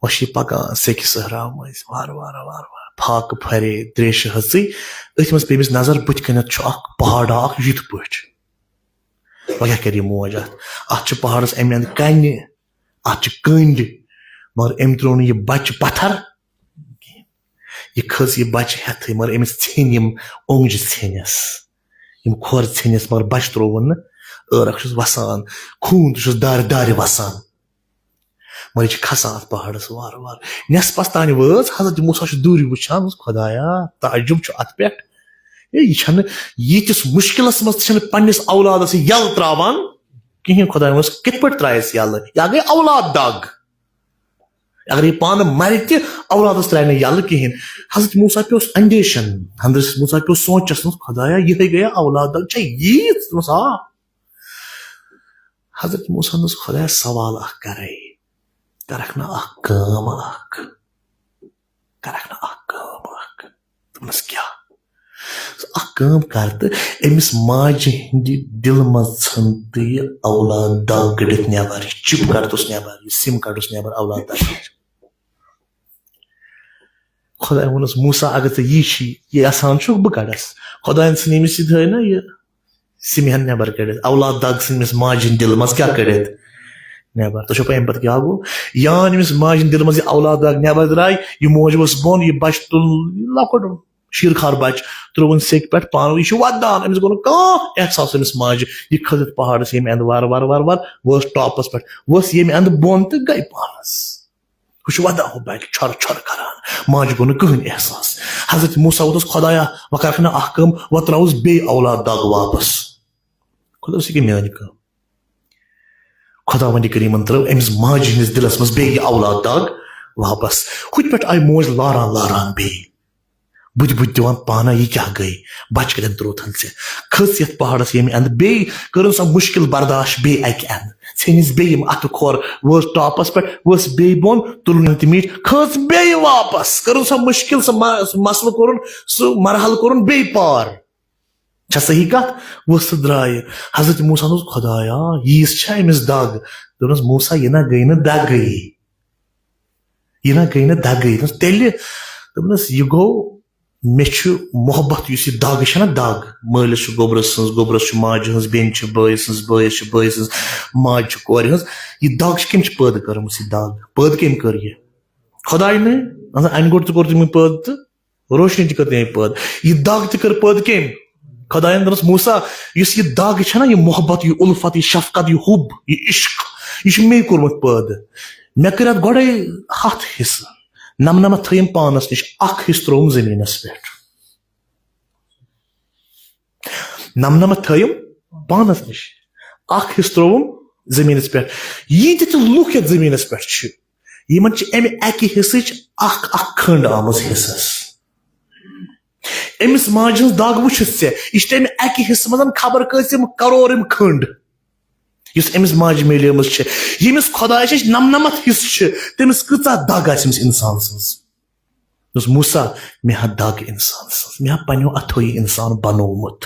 وۄنۍ چھِ یہِ پکان سیٚکہِ صحرا مٔنٛزۍ، وارٕ وارٕ، وارٕ وارٕ۔ فاقہٕ پھرے، تریشہِ ہٕژٕے۔ أتھۍ منٛز پیٚیہِ أمِس نظر، بٕتھِ کنٮ۪تھ چھُ اکھ پہاڑا اکھ یِتھ پٲٹھۍ۔ وۄنۍ کیٛاہ کرِ یہِ موج اتھ؟ اتھ چھِ پہاڑس امہِ اندٕ کنہِ، اتھ چھِ کنڈ، مگر أمۍ ترٛوو نہٕ یہِ بچہِ پتھر۔ یہِ کھٔژ یہِ بچہِ ہٮ۪تھٕے، مگر أمِس ژھیٚنۍ یِم اونٛگجہِ ژھیٚنٮ۪س، یِم کھۄر ژھیٚنٮ۪س، مگر بچہِ ترٛووُن نہٕ۔ ٲرکھ چھُس وسان، خوٗن تہِ چھُس دارِ دارِ وسان۔ مٔنٛزۍ چھِ کھسان اَتھ پہاڑس وارٕ وارٕ۔ نٮ۪صفس تانۍ وٲژ، حضرت موسیٰ چھُ دوٗرِ وٕچھان، خۄدایا، تعجب چھُ اَتھ پٮ۪ٹھ۔ ہے، یہِ چھَنہٕ، ییٖتِس مُشکِلس منٛز تہِ چھَنہٕ پنٛنِس اولادس یَلہٕ ترٛاوان کِہیٖنۍ۔ خۄداے ووٚنُس، کِتھ پٲٹھۍ ترٛایَس یَلہٕ؟ یا گٔے اولاد دگ۔ اگر یہِ پانہٕ مرِ تہِ، اولادس ترٛایہِ نہٕ یَلہٕ کِہیٖنۍ۔ حضرت موسیٰ پیوٚس اندیشن، حضرت موسیٰ پیوٚس سونٛچس منٛز، خۄدایا، یِہوٚے گٔیا اولاد دگ، چھےٚ ییٖژ؟ دوٚپمَس، آ۔ حضرت موسیٰ ہن دوٚپُس، خۄدایا، سوال اکھ کرے، کرکھ نا اکھ کٲم اکھ، کرکھ نا اکھ کٲم اکھ؟ دوٚپمَس، کیٛاہ؟ اکھ کٲم کر تہٕ أمِس ماجہِ ہٕنٛدِ دِلہٕ منٛز ژھٕن تہٕ یہِ اولاد دگ کٔڑِتھ نٮ۪بر، یہِ چِپ کڑتُس نٮ۪بر، یہِ سِم کڑُس نٮ۪بر اولاد دگ۔ خۄداے ووٚنُس، موسیٰ، اگر ژےٚ یی چھی، یہِ یژھان چھُکھ، بہٕ کڑس۔ خۄداین ژھٕن أمِس یہِ تھٲے نا یہِ سِمہِ ہن نٮ۪بر کٔڑِتھ، اولاد دگ ژھٕن أمِس ماجہِ ہٕنٛدِ دِلہٕ منٛز کیٛاہ کٔڑِتھ؟ نٮ۪بر۔ تُہۍ چھِو پَے اَمہِ پتہٕ کیٛاہ گوٚو؟ یان أمِس ماجہِ ہٕنٛدِ دِلہٕ منٛز یہِ اولاد دگ نٮ۪بر درٛاے، یہِ موج ؤژھ بۄن، یہِ بچہٕ تُل، یہِ لۄکُٹ شیٖرخار بچہٕ، ترٛووُن سیٚکہِ پٮ۪ٹھ پانہٕ، یہِ چھُ ودان، أمِس گوٚو نہٕ کانٛہہ احساس أمِس ماجہِ۔ یہِ کھٔژ یَتھ پہاڑس ییٚمہِ اندٕ وارٕ وارٕ وارٕ وارٕ، وٲژ ٹاپس پٮ۪ٹھ، ؤژھ ییٚمہِ اندٕ بۄن تہٕ گٔے پانس۔ ہُہ چھُ ودان، ہُہ بچہٕ چھۄرٕ چھۄرٕ کران۔ ماجہِ گوٚو نہٕ کٕہٕنۍ احساس۔ حضرت موسیٰ ووٚتھُس، خۄدایا، وۄنۍ کرکھ نہ اکھ کٲم، وۄنۍ ترٛاوُس بیٚیہِ اولاد دگ واپس۔ خۄدا اوس یہِ کہِ میٲنۍ کٲم۔ خۄداوندِ کریٖمن ترٲو أمِس ماجہِ ہٕنٛدِس دِلس منٛز بیٚیہِ یہِ اولاد دگ واپس۔ ہُتہِ پٮ۪ٹھ آیہِ موج لاران لاران بیٚیہِ۔ بُدِ بُدِ دِوان پانہ، یہِ کیٛاہ گٔے؟ بچہٕ کتٮ۪ن ترٛووتھن ژےٚ؟ کھٔژ یتھ پہاڑس ییٚمہِ اندٕ، بیٚیہِ کٔرٕن سۄ مُشکِل برداش بیٚیہِ اکہِ اندٕ۔ ژھیٚنِس بیٚیہِ یِم اتھٕ کھۄر، وٲژ ٹاپس پٮ۪ٹھ، ؤژھ بیٚیہِ بۄن، تُلُن تہِ میٖٹھۍ، کھٔژ بیٚیہِ واپس، کٔرٕن سۄ مُشکِل، سۄ م-، سُہ مسلہٕ کوٚرُن، سُہ مرحلہٕ کوٚرُن بیٚیہِ پار۔ چھا صحیح کتھ؟ ؤژھ تہٕ درٛایہِ۔ حضرت موسیٰ ہن دوٚپُس، خۄدایا، ییٖژ چھا أمِس دگ؟ دوٚپنس، موسیٰ، یہِ نہ گٔے نہٕ دگٕے۔ یہِ نہ گٔے نہٕ دگٕے۔ دوٚپنس، تیٚلہِ؟ دوٚپنس، یہِ گوٚو، مےٚ چھُ محبت، یُس یہِ دگ چھےٚ نہ دگ، مٲلِس چھُ گوٚبرس سٕنٛز، گوٚبرس چھُ ماجہِ ہٕنٛز، بیٚنہِ چھِ بٲیِس سٕنٛز، بٲیِس چھِ بٲیِس سٕنٛز، ماجہِ چھِ کورِ ہٕنٛز۔ یہِ دگ چھِ، کٔمۍ چھِ پٲدٕ کٔرمٕژ یہِ دگ؟ پٲدٕ کٔمۍ کٔر یہِ؟ خۄداے نے۔ اَنہِ گۄڈٕ تہٕ کوٚر تٔمۍ پٲدٕ تہٕ روشنی تہِ کٔر تٔمۍ پٲدٕ۔ یہِ دگ تہِ کٔر پٲدٕ کٔمۍ؟ خۄدایَن دوٚپنَس، موسیٰ، یُس یہِ دگ چھےٚ نہ، یہِ محبت، یہِ اُلفت، یہِ شفقت، یہِ حُب، یہِ عشق، یہِ چھُ مے کوٚرمُت پٲدٕ۔ مےٚ کٔرۍ اَتھ گۄڈَے ہَتھ حصہٕ۔ نَمنَمَتھ تھٲیِم پانَس نِش، اَکھ حصہٕ ترٛووُم زٔمیٖنَس پٮ۪ٹھ۔ نَمنَمَتھ تھٲیِم پانَس نِش، اَکھ حصہٕ ترٛووُم زٔمیٖنَس پٮ۪ٹھ۔ ییٖتیٛاہ تہِ لُکھ یَتھ زٔمیٖنَس پٮ۪ٹھ چھِ، یِمَن چھِ اَمہِ اَکہِ حصٕچ اَکھ اَکھ کھٔنٛڈ آمٕژ حصَس۔ أمِس ماجہِ ہٕنٛز دگ وٕچھِتھ ژےٚ، یہِ چھِ تَمہِ اَکہِ حصہٕ منٛز خبر کۭژ یِم کرور یِم کھٔنٛڈ، یُس أمِس ماجہِ میلیمٕژ چھِ۔ ییٚمِس خۄدایَس أسۍ نَمنَمَتھ حصہٕ چھِ، تٔمِس کۭژاہ دگ آسہِ أمِس اِنسان سٕنٛز؟ دوٚپُس، موسیٰ، مےٚ ہا دگ اِنسان سٕنٛز، مےٚ ہا پنٛنیو اَتھو یہِ اِنسان بنوومُت۔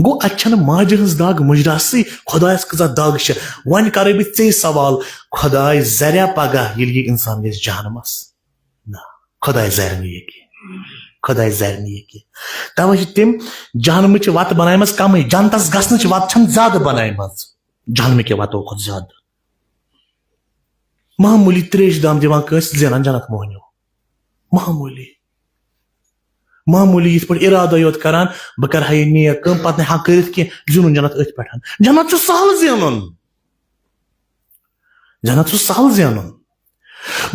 گوٚو، اَتہِ چھَنہٕ ماجہِ ہٕنٛز دگ مُجراسٕے، خۄدایَس کۭژاہ دگ چھِ۔ وۄنۍ کَرَے بہٕ ژے سوال، خۄداے زَریا پگاہ ییٚلہِ یہِ اِنسان گژھِ جہنمَس؟ نہ، خۄداے زَرِ نہٕ یہِ کینٛہہ۔ خۄداے زَرِ نہٕ یہِ کینٛہہ۔ تَوَے چھِ تٔمۍ جہنمٕچ وَتہٕ بنایمَژ کَمٕے، جنتَس گژھنٕچ وَتہٕ چھَنہٕ زیادٕ بنایمَژ، جہنمہٕ کہِ وَتو کھۄتہٕ زیادٕ۔ معموٗلی ترٛیشہِ دام دِوان کٲنٛسہِ، زینان جنت موہنیو۔ معموٗلی۔ معموٗلی یِتھ پٲٹھۍ اِرادَے یوت کران، بہٕ کرٕ ہا یہِ نیک کٲم، پتہٕ نہٕ ہا کٔرِتھ کینٛہہ، زینُن جنت أتھۍ پٮ۪ٹھ۔ جنت چھُ سہل زینُن۔ جنت چھُ سہل زینُن۔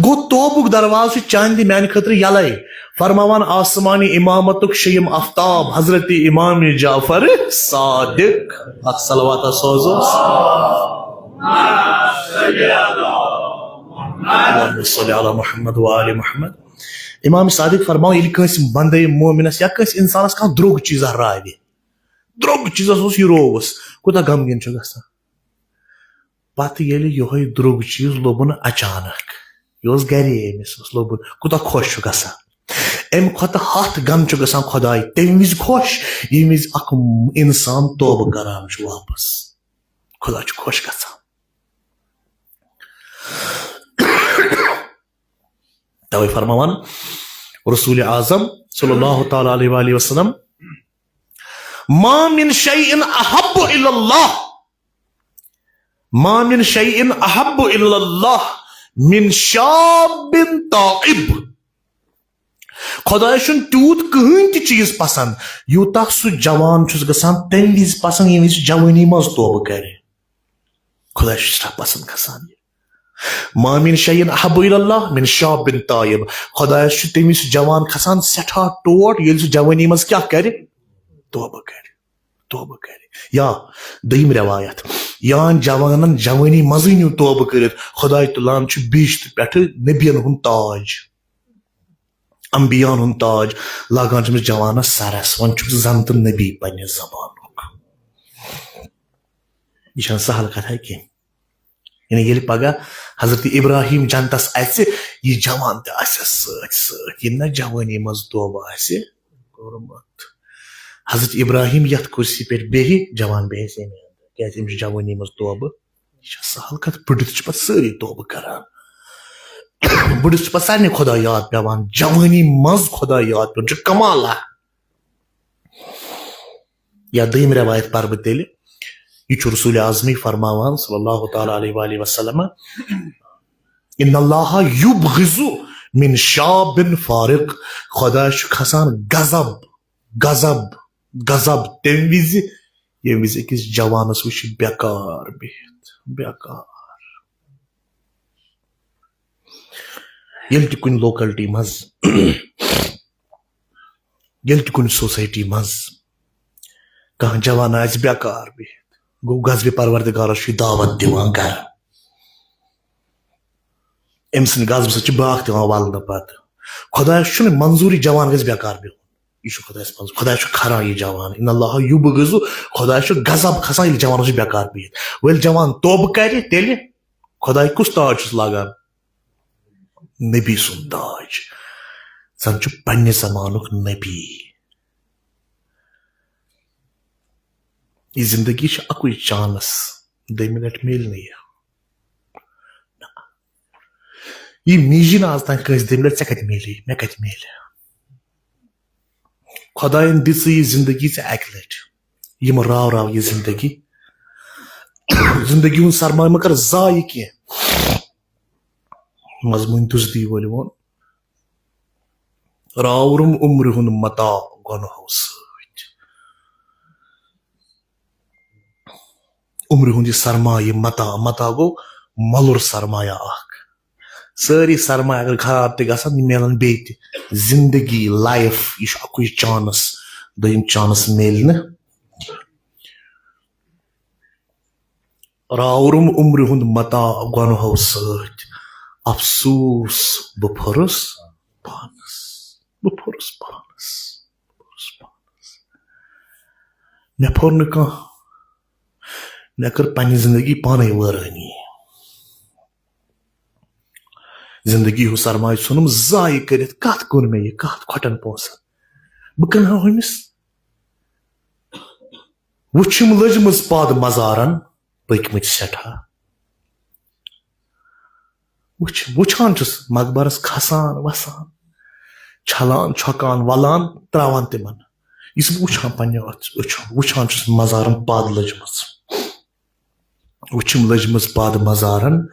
گوٚو، توبُک دروازٕ چھُ چانہِ تہِ میانہِ خٲطرٕ یَلَے۔ فرماوان آسمانی امامتُک شیٚیِم آفتاب حضرت امام جعفر صادق۔ اکھ صلوات سوزو۔ اللہم صل علی محمد و آل محمد۔ امام صادق فرماوان، ییٚلہِ کٲنٛسہِ بندے مومنس یا کٲنٛسہِ انسانس کانٛہہ درٛوگ چیٖزا راوِ، درٛوگ چیٖزس اوس یہِ رووُس، کوٗتاہ غمگیٖن چھُ گژھان؟ پتہٕ ییٚلہِ یِہوٚے درٛوگ چیٖز لوٚبُن اچانک، یہِ اوس گرے أمِس، اوس لوٚبُن، کوٗتاہ خۄش چھُ گژھان؟ اَمہِ کھۄتہٕ ہَتھ گَن چھُ گژھان خۄداے تَمہِ وِزِ خۄش، ییٚمہِ وِزِ اکھ اِنسان توبہٕ کران چھُ واپس۔ خۄدا چھُ خۄش گژھان۔ توے فرماوان رسول اعظم صلی اللہ تعالی علیہ وآلہ وسلم، ما من شیء احب الی اللہ، ما من شیء احب الی اللہ من شاب تائب۔ خۄدایَس چھُنہٕ تیوٗت کٕہٕنۍ تہِ چیٖز پسنٛد، یوٗتاہ سُہ جوان چھُس گژھان تَمہِ وِزِ پسنٛد، ییٚمہِ وِزِ جوٲنی منٛز توبہٕ کرِ۔ خۄدایَس چھُ سٮ۪ٹھاہ پسنٛد کھسان یہِ۔ ما من شیء احب الی اللہ من شاب طیب۔ خۄدایَس چھُ تٔمِس جوان کھسان سٮ۪ٹھاہ ٹوٹھ، ییٚلہِ سُہ جوٲنی منٛز کیٛاہ کرِ؟ توبہٕ کرِ۔ توبہٕ کرِ۔ یا دوٚیِم رٮ۪وایت، یا جوانن جوٲنی منٛزٕے نیوٗ توبہٕ کٔرِتھ، خۄداے تُلان چھُ بہشتہٕ پٮ۪ٹھٕ نبین ہُنٛد تاج، انبیاہن ہُنٛد تاج لاگان چھُ أمِس جوانس سرس، وۄنۍ چھُ زن تہٕ نبی پننہِ زمانُک۔ یہِ چھنہٕ سہل کتھا کینٛہہ۔ یعنی ییٚلہِ پگاہ حضرت ابراہیم جنتس اژِ، یہِ جوان تہِ آسٮ۪س سۭتۍ سۭتۍ، ییٚلہِ نہ جوٲنی منٛز توبہٕ آسہِ کوٚرمُت۔ حضرت ابراہیم یتھ کرسی پٮ۪ٹھ بیٚہہِ، جوان بیٚہہِ ہے ییٚمہِ اندر، کیازِ أمِس چھِ جوٲنی منٛز توبہٕ۔ یہِ چھےٚ سہل کتھ، بٕڈِتھ چھِ پتہٕ سٲری توبہٕ کران۔ بٕڈِتھ چھِ پتہٕ سارنٕے خۄدا یاد پٮ۪وان، جوٲنی منٛز خۄدا یاد پٮ۪وان چھُ کمالا۔ یا دوٚیِم رٮ۪وایت پَرٕ بہٕ تیٚلہِ۔ یہِ چھُ رسول اعظمٕے فرماوان صلی اللہ تعالیٰ علیہ وآلہ وسلم، ان اللہ یبغض من شاب فارغ۔ خۄدایَس چھُ کھسان غضب، غضب، غضب تَمہِ وِزِ، ییٚمہِ وِزِ أکِس جوانَس وٕچھِ بیکار بِہِتھ، بیکار۔ ییٚلہِ تہِ کُنہِ locality منٛز، ییٚلہِ تہِ کُنہِ society منٛز کانٛہہ جوان آسہِ بیکار بِہِتھ، گوٚو غضبِ پروردگارس چھُ یہِ دعوت دِوان گرٕ۔ أمۍ سٕنٛدِ غضبہٕ سۭتۍ چھِ باکھ تہِ یِوان ولنہٕ پتہٕ۔ خۄدایس چھُنہٕ منظوٗر یہِ جوان گژھِ بیکار بِہُن۔ یہِ چھُ خۄدایس منٛز، خۄدایس چھُ کھران یہِ جوان۔ ان اللہ یبغض، خۄدایس چھُ غضب کھسان ییٚلہِ جوانس چھُ بیکار بِہِتھ۔ وۄنۍ ییٚلہِ جوان توبہٕ کرِ، تیٚلہِ خۄداے کُس تاج چھُس لاگان؟ نبی سُنٛد تاج۔ زن چھُ پننہِ زمانُک نبی۔ یہِ زندگی چھِ اکُے chance، دوٚیمہِ لٹہِ میلہِ نہٕ یہِ۔ یہِ میجی نہٕ آز تام کٲنٛسہِ، دوٚیمہِ لٹہِ ژےٚ کتہِ میلی، مےٚ کتہِ میلہِ؟ خۄدایَن دِژٕے یہِ زندگی ژےٚ اکہِ لٹہِ۔ یہِ مہ راو راو یہِ زندگی۔ زندگی ہُنٛد سرمایہِ مہ کر ضایع کینٛہہ۔ مضموٗن دُزدی وٲلۍ ووٚن، راوُرُم عمرِ ہُنٛد متاع گۄنہو سۭتۍ۔ عمرِ ہُنٛد یہِ سرمایہِ، متاع، متاع گوٚو مۄلُر سرمایہ اکھ۔ سٲری سرمایہ اگر خراب تہِ گژھن، یہِ میلن بیٚیہِ تہِ۔ زندگی، life، یہِ چھُ اکُے chance، دوٚیِم chance میلہِ نہٕ۔ راوُرُم عمرِ ہُنٛد متاع گۄنہو سۭتۍ، افسوس بہٕ پھوٚرُس پانس، بہٕ پھوٚرُس پانس، بہٕ پھوٚرُس پانس۔ مےٚ پھوٚر نہٕ کانٛہہ، مےٚ کٔر پننہِ زندگی پانے وٲرٲنی۔ زندگی ہُنٛد سرمایہِ ژھُنُم ضایع کٔرِتھ۔ کتھ کوٚر مےٚ یہِ؟ کتھ کھۄٹن پونٛسن؟ بہٕ کٕنہٕ ہا ہُمِس۔ وٕچھِم لٔجمٕژ پاد مزارن پٔکۍ مٕتۍ سٮ۪ٹھاہ۔ وٕچھ، وٕچھان چھُس مقبرس کھسان، وسان، چھلان، چھۄکان، ولان، تراوان تِمن۔ یُس بہٕ وٕچھان پننہِ أچھ-، أچھو، وٕچھان چھُس مزارن پاد لٔجمٕژ۔ وٕچھِم لٔجمٕژ پد مزارن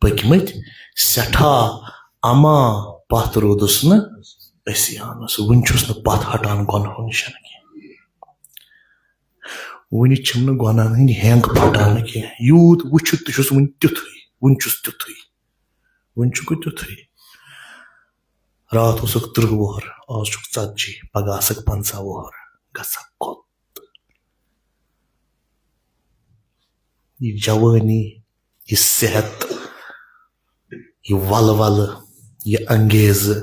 پٔکۍ مٕتۍ سٮ۪ٹھاہ، اما پتھ روٗدُس نہٕ أسۍ یانس۔ وُنہِ چھُس نہٕ پتھ ہٹان گۄنہو نِشن کینٛہہ۔ وُنہِ چھِم نہٕ گۄنہن ہٕنٛدۍ ہینگ پھٹان کینٛہہ۔ یوٗت وُچھِتھ تہِ چھُس وُنہِ تیُتھُے، وُنہِ چھُس تیُتھُے، وُنہِ چھُکھ تیُتھُے۔ راتھ اوسُکھ ترٕٛہ وُہُر، آز چھُکھ ژتجی، پگاہ آسکھ پنٛژاہ وُہُر، گژھکھ کوٚت؟ یہِ جوٲنی، یہِ صحت، یہِ ولولہٕ، یہِ انگیزٕ،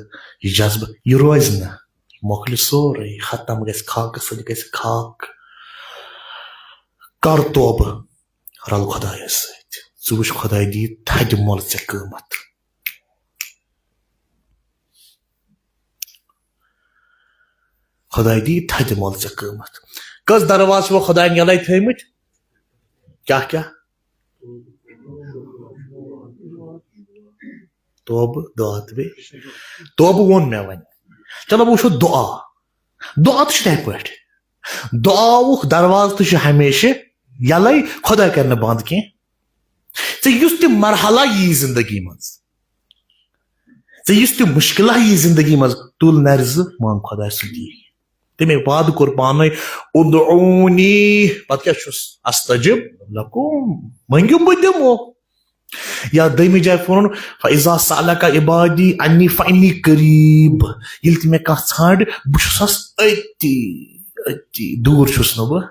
یہِ جذبہٕ، یہِ روزِ نہٕ۔ یہِ مۄکلہِ سورُے، ختم گژھِ، خاکس سۭتۍ گژھِ خاک۔ کر توبہٕ، رل خۄدایس سۭتۍ۔ ژٕ وٕچھ، خۄداے دِیہِ تھدِ مۄلہٕ ژےٚ قۭمتھ۔ خۄداے دِیہِ تھدِ مۄلہٕ ژےٚ قۭمتھ۔ کٔژ دروازٕ چھِ وۄنۍ خۄداین یَلَے تھٲومٕتۍ؟ کیٛاہ کیٛاہ؟ توبہٕ، دعا تہٕ بیٚیہِ توبہٕ ووٚن مےٚ وۄنۍ۔ چلو، بہٕ وٕچھو دعا۔ دعا تہِ چھُ تِتھَے پٲٹھۍ۔ دعاوُک دروازٕ تہِ چھُ ہمیشہِ یَلَے، خۄداے کَرِ نہٕ بنٛد کینٛہہ۔ ژےٚ یُس تہِ مرحلہ یی زندگی منٛز، ژےٚ یُس تہِ مُشکلہ یی زندگی منٛز، تُل نرِ زٕ، منٛگ خۄداے سُہ دِیہِ۔ تٔمۍ وعدٕ کوٚر پانے، "ادعونی"، پتہٕ کیٛاہ چھُس؟ "استجب لکم"، مٔنگِو بہٕ دِمو۔ یا دوٚیمہِ جایہِ فرمووُن، "فاذا سألک عبادی عنی فانی قریب"، ییٚلہِ تہِ مےٚ کانٛہہ ژھانٛڈِ، بہٕ چھُسس أتی، أتی، دوٗر چھُس نہٕ بہٕ۔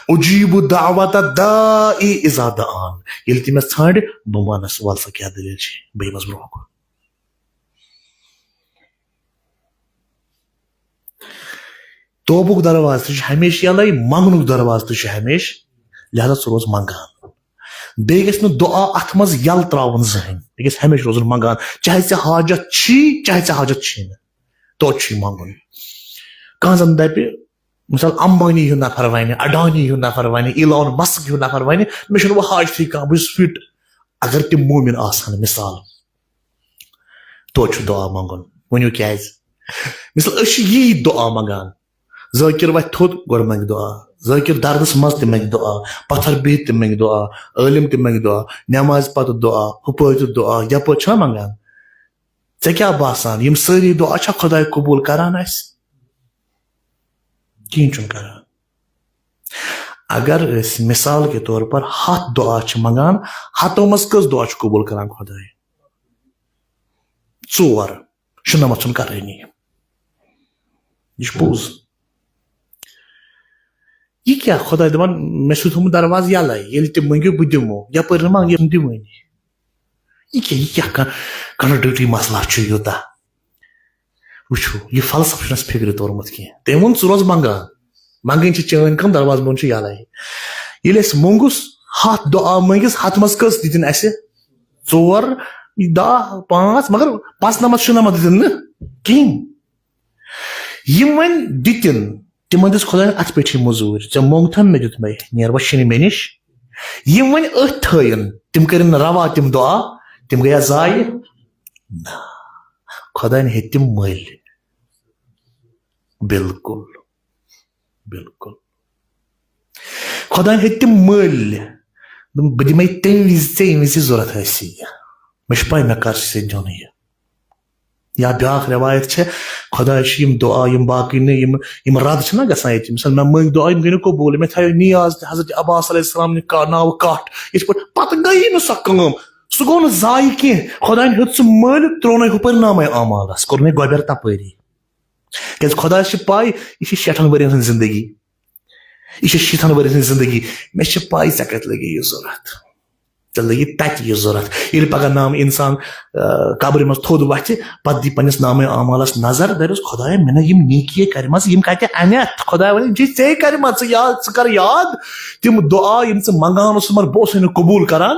"اجیب دعوت الداعی اذا دعان"، ییٚلہِ تہِ مےٚ ژھانٛڈِ، بہٕ وَنس، "وَل سا کیٛاہ دٔلیٖل چھِ"، بہٕ یِمس برونٛہہ کُن۔ توبُک دروازٕ تہِ چھُ ہمیشہِ یَلَے، منٛگنُک دروازٕ تہِ چھُ ہمیشہِ، لہذا ژٕ روز منٛگان۔ بیٚیہِ گژھِ نہٕ دُعا اَتھ منٛز یَلہٕ ترٛاوُن زٕہٕنۍ، یہِ گژھِ ہمیشہِ روزُن منٛگان، چاہے ژےٚ حاجت چھی، چاہے ژےٚ حاجت چھی نہٕ، توتہِ چھُے منٛگُن۔ کانٛہہ زَن دَپہِ، مثال، امبانی ہُنٛد نفر وَنہِ، اڈانی ہُنٛد نفر وَنہِ، ایلان مسک ہُنٛد نفر وَنہِ، "مےٚ چھُنہٕ وۄنۍ حاجتھٕے کانٛہہ، بہٕ چھُس فِٹ"۔ اگر تِم مومِن آسہٕ ہن، مثال، توتہِ چھُ دُعا منٛگُن۔ ؤنِو کیٛازِ؟ مثال، أسۍ چھِ یی دُعا منٛگان۔ ذٲکِر وَتھِ تھوٚد، گۄڈٕ منٛگہِ دُعا۔ ذٲکِر دردس منٛز تہِ منٛگہِ دُعا۔ پتھر بِہِتھ تہِ منٛگہِ دُعا۔ عٲلِم تہِ منٛگہِ دُعا۔ نٮ۪مازِ پتہٕ دُعا۔ ہُپٲرۍ تہِ دُعا۔ یپٲرۍ چھا منٛگان؟ ژےٚ کیٛاہ باسان، یِم سٲری دُعا چھا خۄداے قبوٗل کران اَسہِ؟ کِہیٖنۍ چھُنہٕ کران۔ اگر أسۍ مثال کے طور پر ہَتھ دُعا چھِ منٛگان، ہَتو منٛز کٔژ دُعا چھُ قبوٗل کران خۄداے؟ ژور۔ شُنَمَتھ چھُنہٕ کرٲنی۔ یہِ چھُ پوٚز۔ یہِ کیٛاہ؟ خۄداے دَپان، "مےٚ چھُ تھوٚمُت دروازٕ یَلَے، ییٚلہِ تہِ مٔنٛگِو، بہٕ دِمو، یَپٲرۍ نہٕ منٛگِو، یَپٲرۍ دِمٲنی۔" یہِ کیٛاہ، یہِ کیٛاہ کانٛہہ کانٹرڈکٹری مسلہٕ چھُ یوٗتاہ؟ وٕچھِو، یہِ فلسفہٕ چھُنہٕ اَسہِ فِکرِ توٚرمُت کینٛہہ۔ تٔمۍ ووٚن، "ژٕ روز منٛگان، منٛگٕنۍ چھِ چٲنۍ کٲم، دروازٕ بۄن چھُ یَلَے۔" ییٚلہِ اَسہِ موٚنٛگُس، ہَتھ دُعا مٔنٛگِس، ہَتھ منٛز کٔژ دِتِن اَسہِ؟ ژور، دَہ، پانٛژھ، مگر پانٛژھ نَمَتھ شُنَمَتھ دِتِن نہٕ کِہیٖنۍ۔ یِم وۄنۍ دِتِن، تِمن دِژ خۄداین اَتھ پٮ۪ٹھٕے موٚزوٗرۍ۔ ژےٚ موٚنگتھن، مےٚ دیُت مَے، نیر وۄنۍ شِنہٕ مےٚ نِش۔ یِم وۄنۍ أتھۍ تھٲیِن، تِم کٔرِن نہٕ روا تِم دُعا، تِم گٔیا ضایع۔ نہ، خۄداین ہیٚتۍ تِم مٔلۍ۔ بِلکُل، بِلکُل۔ خۄداین ہیٚتۍ تِم مٔلۍ۔ دوٚپُن، "بہٕ دِمَے تَمہِ وِزِ ژےٚ، ییٚمہِ وِزِ ژےٚ ضوٚرَتھ آسی یہِ۔ مےٚ چھِ پَے مےٚ کر چھِ ژےٚ دیُن یہِ۔" یا بیٛاکھ رٮ۪وایت چھےٚ، خۄداے چھِ یِم دُعا، یِم باقٕے نہٕ، یِم، یِم رد چھِنہ گژھان ییٚتہِ۔ مثال، مےٚ مٔنٛگۍ دُعا، یِم گٔے نہٕ قبوٗل۔ مےٚ تھایو نیاز تہِ حضرت عباس علیہ السلام نہِ کا-، ناوٕ کٹھ۔ یِتھ پٲٹھۍ پتہٕ گٔیی نہٕ سۄ کٲم۔ سُہ گوٚو نہٕ ضایع کینٛہہ۔ خۄداین ہیوٚت سُہ مٔلۍ، ترٛوونَے ہُپٲرۍ نامَے اعمالَس، کوٚرنَے گۄبٮ۪ر تَپٲری۔ کیٛازِ خۄدایَس چھِ پَے، یہِ چھِ شیٹھَن ؤرِین ہٕنٛز زندگی۔ یہِ چھِ شیٖتھَن ؤرِین ہٕنٛز زندگی۔ مےٚ چھِ پَے ژےٚ کَتہِ لَگی یہِ ضوٚرَتھ۔ ژےٚ لَگی تَتہِ یہِ ضوٚرَتھ۔ ییٚلہِ پَگاہ نام اِنسان، آ، قبرِ منٛز تھوٚد وَتھِ، پَتہٕ دی پنٛنِس نامے اعمالَس نظر، دَپٮ۪س، "خۄدایا، مےٚ نہ یِم نیکیہِ کَرِمَژٕ، یِم کَتہِ اَنٮ۪تھ؟" خۄداے وَنہِ، "جی، ژےٚ کَرِمَژٕ یاد، ژٕ کَر یاد تِم دُعا، یِم ژٕ منٛگان اوسُکھ، مگر بہٕ اوسُے نہٕ قبوٗل کَران۔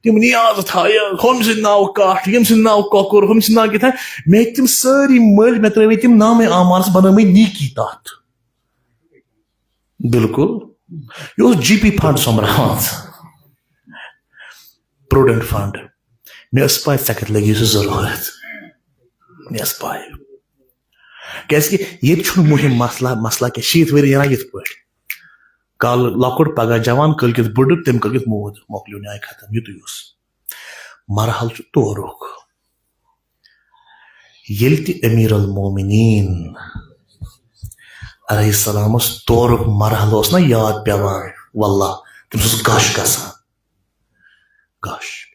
تِم نیاز تھایہِ، ہُمۍ سٕنٛدۍ ناوٕ کَٹھ، ییٚمۍ سٕنٛدۍ ناوٕ کۄکُر، ہُمۍ سٕنٛدۍ ناوٕ کِتھ تام۔ مےٚ ہیٚتۍ تِم سٲری مٔلۍ، مےٚ ترٛٲوۍ تِم نامے اعمالَس، بَنٲومٕتۍ نیکی تَتھ۔" بِلکُل۔ یہِ اوس جی پی فنڈ سۄمبراوان۔ Prudent fund. مےٚ ٲس پَے ژےٚ کَتہِ لَگی سُہ ضروٗرت۔ مےٚ ٲس پَے۔ کیٛازِکہِ ییٚتہِ چھُنہٕ مُہِم مسلہٕ، مسلہٕ کیٛاہ، شیٖتھ ؤری نیران یِتھ پٲٹھۍ۔ کالہٕ لۄکُٹ، پگاہ جوان، کٲلۍکٮ۪تھ بُڈٕ، تَمہِ کٲلۍکٮ۪تھ موٗد، مۄکلیو نیاے ختم، یُتُے اوس۔ مرحلہٕ چھُ تورُک۔ ییٚلہِ تہِ امیر المومنین علیہ السلامس تورُک مرحلہٕ اوس نہ یاد پٮ۪وان، واللہ، تٔمِس اوس غش گژھان۔ غش۔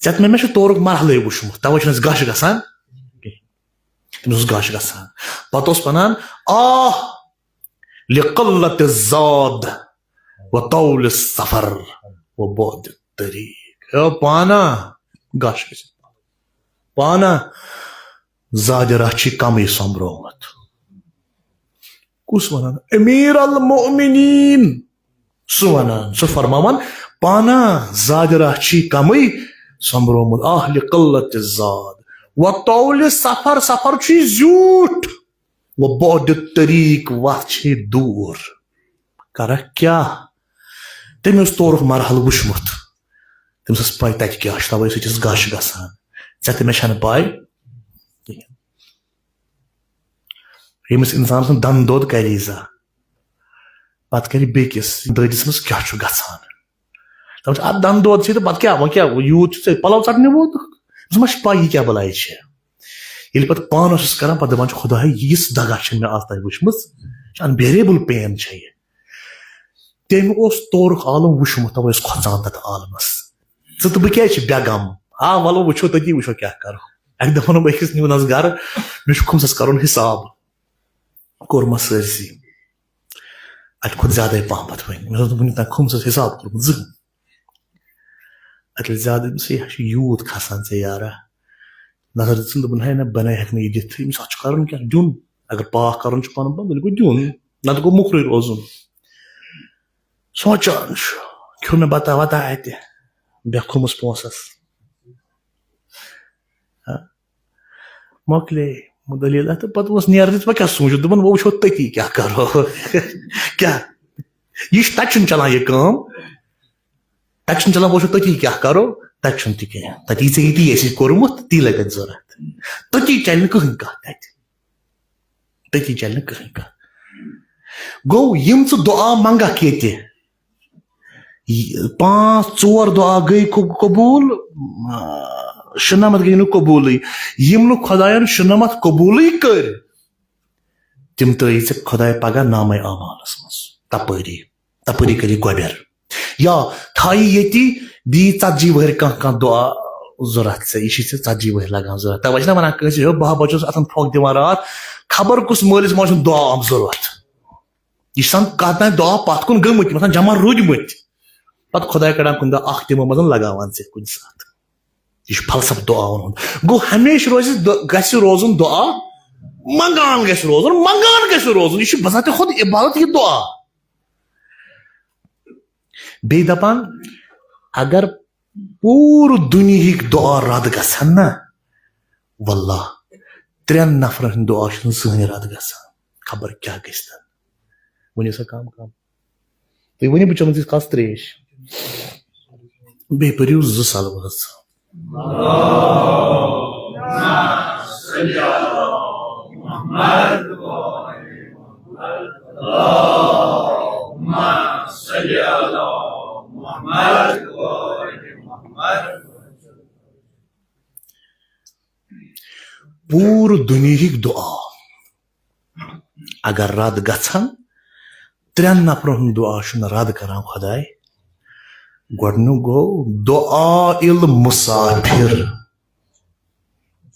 ژےٚ تہٕ مےٚ، مےٚ چھُ تورُک مرحلے وُچھمُت، توے چھُنہٕ اَسہِ غش گژھان کینٛہہ۔ تٔمِس اوس غش گژھان۔ پتہٕ اوس وَنان، "آہ لقلت الزاد و طول السفر و بعد الطریق"۔ اے پانا، غش گژھِ۔ پانا، زادِ راہ چھی کمٕے سۄمبرومُت۔ کُس وَنان؟ امیر المؤمنین۔ سُہ وَنان، سُہ فرماوان، پانا زادِ راہ چھی کمٕے سۄمبرومُت۔ آہ لقلت الزاد و طول السفر، سفر چھُے زیوٗٹھ۔ و بعد الطریق، وَتھ چھے دوٗر۔ کرکھ کیٛاہ؟ تٔمۍ اوس تورُک مرحلہٕ وُچھمُت۔ تٔمِس ٲس پَے تَتہِ کیٛاہ چھُ، تَوَے سُہ چھُس غش گژھان۔ ژےٚ تہٕ مےٚ چھَنہٕ پَے کِہیٖنۍ۔ ییٚمِس اِنسانَس نہٕ دَنٛد دود کَری زانٛہہ، پَتہٕ کَرِ بیٚکِس، دٲدِس منٛز کیٛاہ چھُ گژھان؟ دَپان چھِ، اَتھ دَنٛد دود چھِ تہٕ پَتہٕ کیٛاہ، وۄنۍ کیٛاہ، یوٗت چھُ ژےٚ پَلَو ژَٹنہِ ووتُکھ؟ أمِس ما چھِ پَے یہِ کیٛاہ بَلاے چھِ؟ ییٚلہِ پتہٕ پانس چھُس کران، پتہٕ دپان چھُ، "خدایا، یِژھ دگہ چھَنہٕ مےٚ آز تام وٕچھمٕژ، یہِ چھِ unbearable pain چھےٚ یہِ۔" تٔمۍ اوس تورُک عالم وٕچھمُت، توے اوس کھۄژان تتھ عالمس۔ ژٕ تہٕ بہٕ کیازِ چھِ بے غم؟ آ، وَلہٕ وٕچھو، تٔتی وٕچھو کیٛاہ کرو۔ اَکہِ دۄہ ووٚنُم أکِس، نیوٗنَس گرٕ، مےٚ چھُ کھُمسَس کَرُن حِساب۔ کوٚرمَس سٲرسٕے۔ اَتہِ کھوٚت زیادَے پَہمَتھ وۄنۍ۔ مےٚ اوس نہٕ وٕنیُک تام کھُمسَس حِساب کوٚرمُت زٕہٕنۍ۔ اَتہِ ییٚلہِ زیادٕ أمِس، "ہے، یہِ چھُ یوٗت کھَسان ژےٚ یارا۔" نظر دِژٕن، دوٚپُن، "ہے نہ، بہٕ نَے ہٮ۪کہٕ نہٕ یہِ دِتھ۔ أمِس اَتھ چھُ کَرُن کیٛاہ؟ دیُن۔ اگر پاکھ کَرُن چھُ پَنُن پان، تیٚلہِ گوٚو دیُن۔ نَتہٕ گوٚو مُکرٕے روزُن۔" سونٛچان چھُ، کھیوٚو مےٚ بَتہ وَتہ اَتہِ، بیٚیہِ کھوٚمُس پونٛسَس۔ ہا؟ مۄکلے دٔلیٖلہ۔ تہٕ پَتہٕ اوس نیرنٕچ، وۄنۍ کیٛاہ سوٗنٛچُن؟ دوٚپُن، "وۄنۍ وٕچھو تٔتی کیٛاہ کَرو۔" کیٛاہ؟ یہِ چھُ، تَتہِ چھُنہٕ چَلان یہِ کٲم۔ تَتہِ چھُنہٕ چَلان، "وۄنۍ وٕچھو تٔتی کیٛاہ کَرو۔" تَتہِ چھُنہٕ تہِ کینٛہہ۔ تَتہِ یی ژےٚ ییٚتی اَسہِ کوٚرمُت، تی لَگہِ اَتہِ ضوٚرَتھ۔ تٔتی چَلہِ نہٕ کٕہٕنۍ کَتھ تَتہِ۔ تٔتی چَلہِ نہٕ کٕہٕنۍ کَتھ۔ گوٚو، یِم ژٕ دُعا منٛگَکھ ییٚتہِ، یہِ پانٛژھ ژور دُعا گٔے قب-، قبوٗل، آ، شُنَمَتھ گٔے نہٕ قبوٗلٕے۔ یِم نہٕ خۄدایَن شُنَمَتھ قبوٗلٕے کٔرۍ، تِم ترٛٲیی ژےٚ خۄداے پَگاہ نامَے اعمالَس منٛز۔ تَپٲری، تَپٲری کٔرِو گۄبٮ۪ر۔ یا تھایہِ ییٚتی، دِیہِ ژَتجی وٕہٕرۍ کانٛہہ کانٛہہ دُعا ضوٚرَتھ ژےٚ، یہِ چھِ ژےٚ ژَتجی وٕہٕرۍ لَگان ضوٚرَتھ۔ تَوَے چھِنہ وَنان کٲنٛسہِ، "ہے، بہٕ ہا بَچوس اَتھَن پھۄکھ دِوان راتھ، خبر کُس مٲلِس ماجہِ چھُنہٕ دُعا آمُت ضوٚرَتھ۔" یہِ چھِ آسان کَتھ تام دُعا پَتھ کُن گٔمٕتۍ، یِم آسان جمع روٗدۍمٕتۍ۔ پَتہٕ خۄداے کَڑان کُنہِ دۄہ اَکھ تِمو منٛز، لَگاوان ژےٚ کُنہِ ساتہٕ۔ یہِ چھُ فلسفہٕ دُعاوَن ہُنٛد۔ گوٚو، ہمیشہِ روزِ دُ-، گژھِ روزُن دُعا، منٛگان گژھِ روزُن، منٛگان گژھِ روزُن۔ یہِ چھُ بذاتِ خود عبادت، یہِ دُعا۔ بیٚیہِ دَپان، اگر پوٗرٕ دُنیہٕکۍ دُعا رد گژھن نا، واللہ، ترٛٮ۪ن نفرن ہُنٛد دُعا چھُنہٕ زٕہٕنۍ رد گژھان۔ خبر کیٛاہ گژھِ تن۔ ؤنِو سا کم کم۔ تُہۍ ؤنِو، بہٕ چٮ۪مہٕ تیٖژ کاس ترٛیش۔ بیٚیہِ پٔرِو زٕ صلوات۔ پوٗرٕ دُنیہٕکۍ دُعا اگر رد گژھن، ترٛٮ۪ن نفرن ہُنٛد دُعا چھُنہٕ رد کران خۄداے۔ گۄڈٕنیُک گوٚو دُعا المسافر۔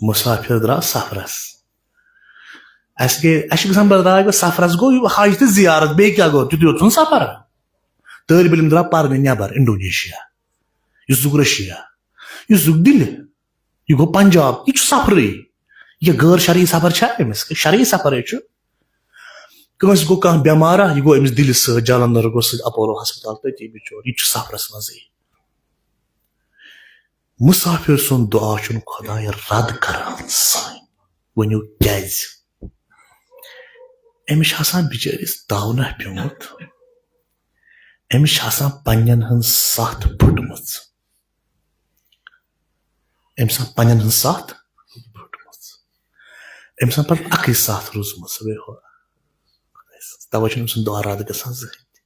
مُسافِر درٛاو سفرس۔ اَسہِ گٔے، اَسہِ چھِ گژھان برداش، گوٚو سفرس گوٚو یہِ حج تہٕ زیارت، بیٚیہِ کیٛاہ گوٚو؟ تیُتُے یوت چھُنہٕ سفر۔ طٲلبہِ علم درٛاو پرنہِ نٮ۪بر، انڈونیشیا، یہِ زُک رشیا، یہِ زُک دِلہِ، یہِ گوٚو پنجاب، یہِ چھُ سفرٕے۔ یہِ غٲر شرعی سفر چھا أمِس؟ شرعی سفرٕے چھُ۔ کٲنٛسہِ گوٚو کانٛہہ بٮ۪مارا، یہِ گوٚو أمِس دِلہِ سۭتۍ، جالندھر گوٚو سۭتۍ اپولو ہسپتال تٔتی بِچور، یہِ چھُ سفرس منٛزٕے۔ مُسافِر سُنٛد دُعا چھُنہٕ خۄداے رد کران سٲنۍ۔ ؤنِو کیٛازِ؟ أمِس چھُ آسان بِچٲرِس داونہ پیوٚمُت، أمِس چھِ آسان پنٛنٮ۪ن ہٕنٛز سَتھ پھٕٹمٕژ۔ أمۍ سٕنٛز پنٛنٮ۪ن ہٕنٛز سَتھ پھٕٹمٕژ۔ أمۍ سٕنٛز پَتہٕ اَکٕے سَتھ روٗزمٕژ، سۄ گٔے ہُہ۔ تَوَے چھُنہٕ أمۍ سُنٛد دُعا رد گژھان زٕہٕنۍ تہِ۔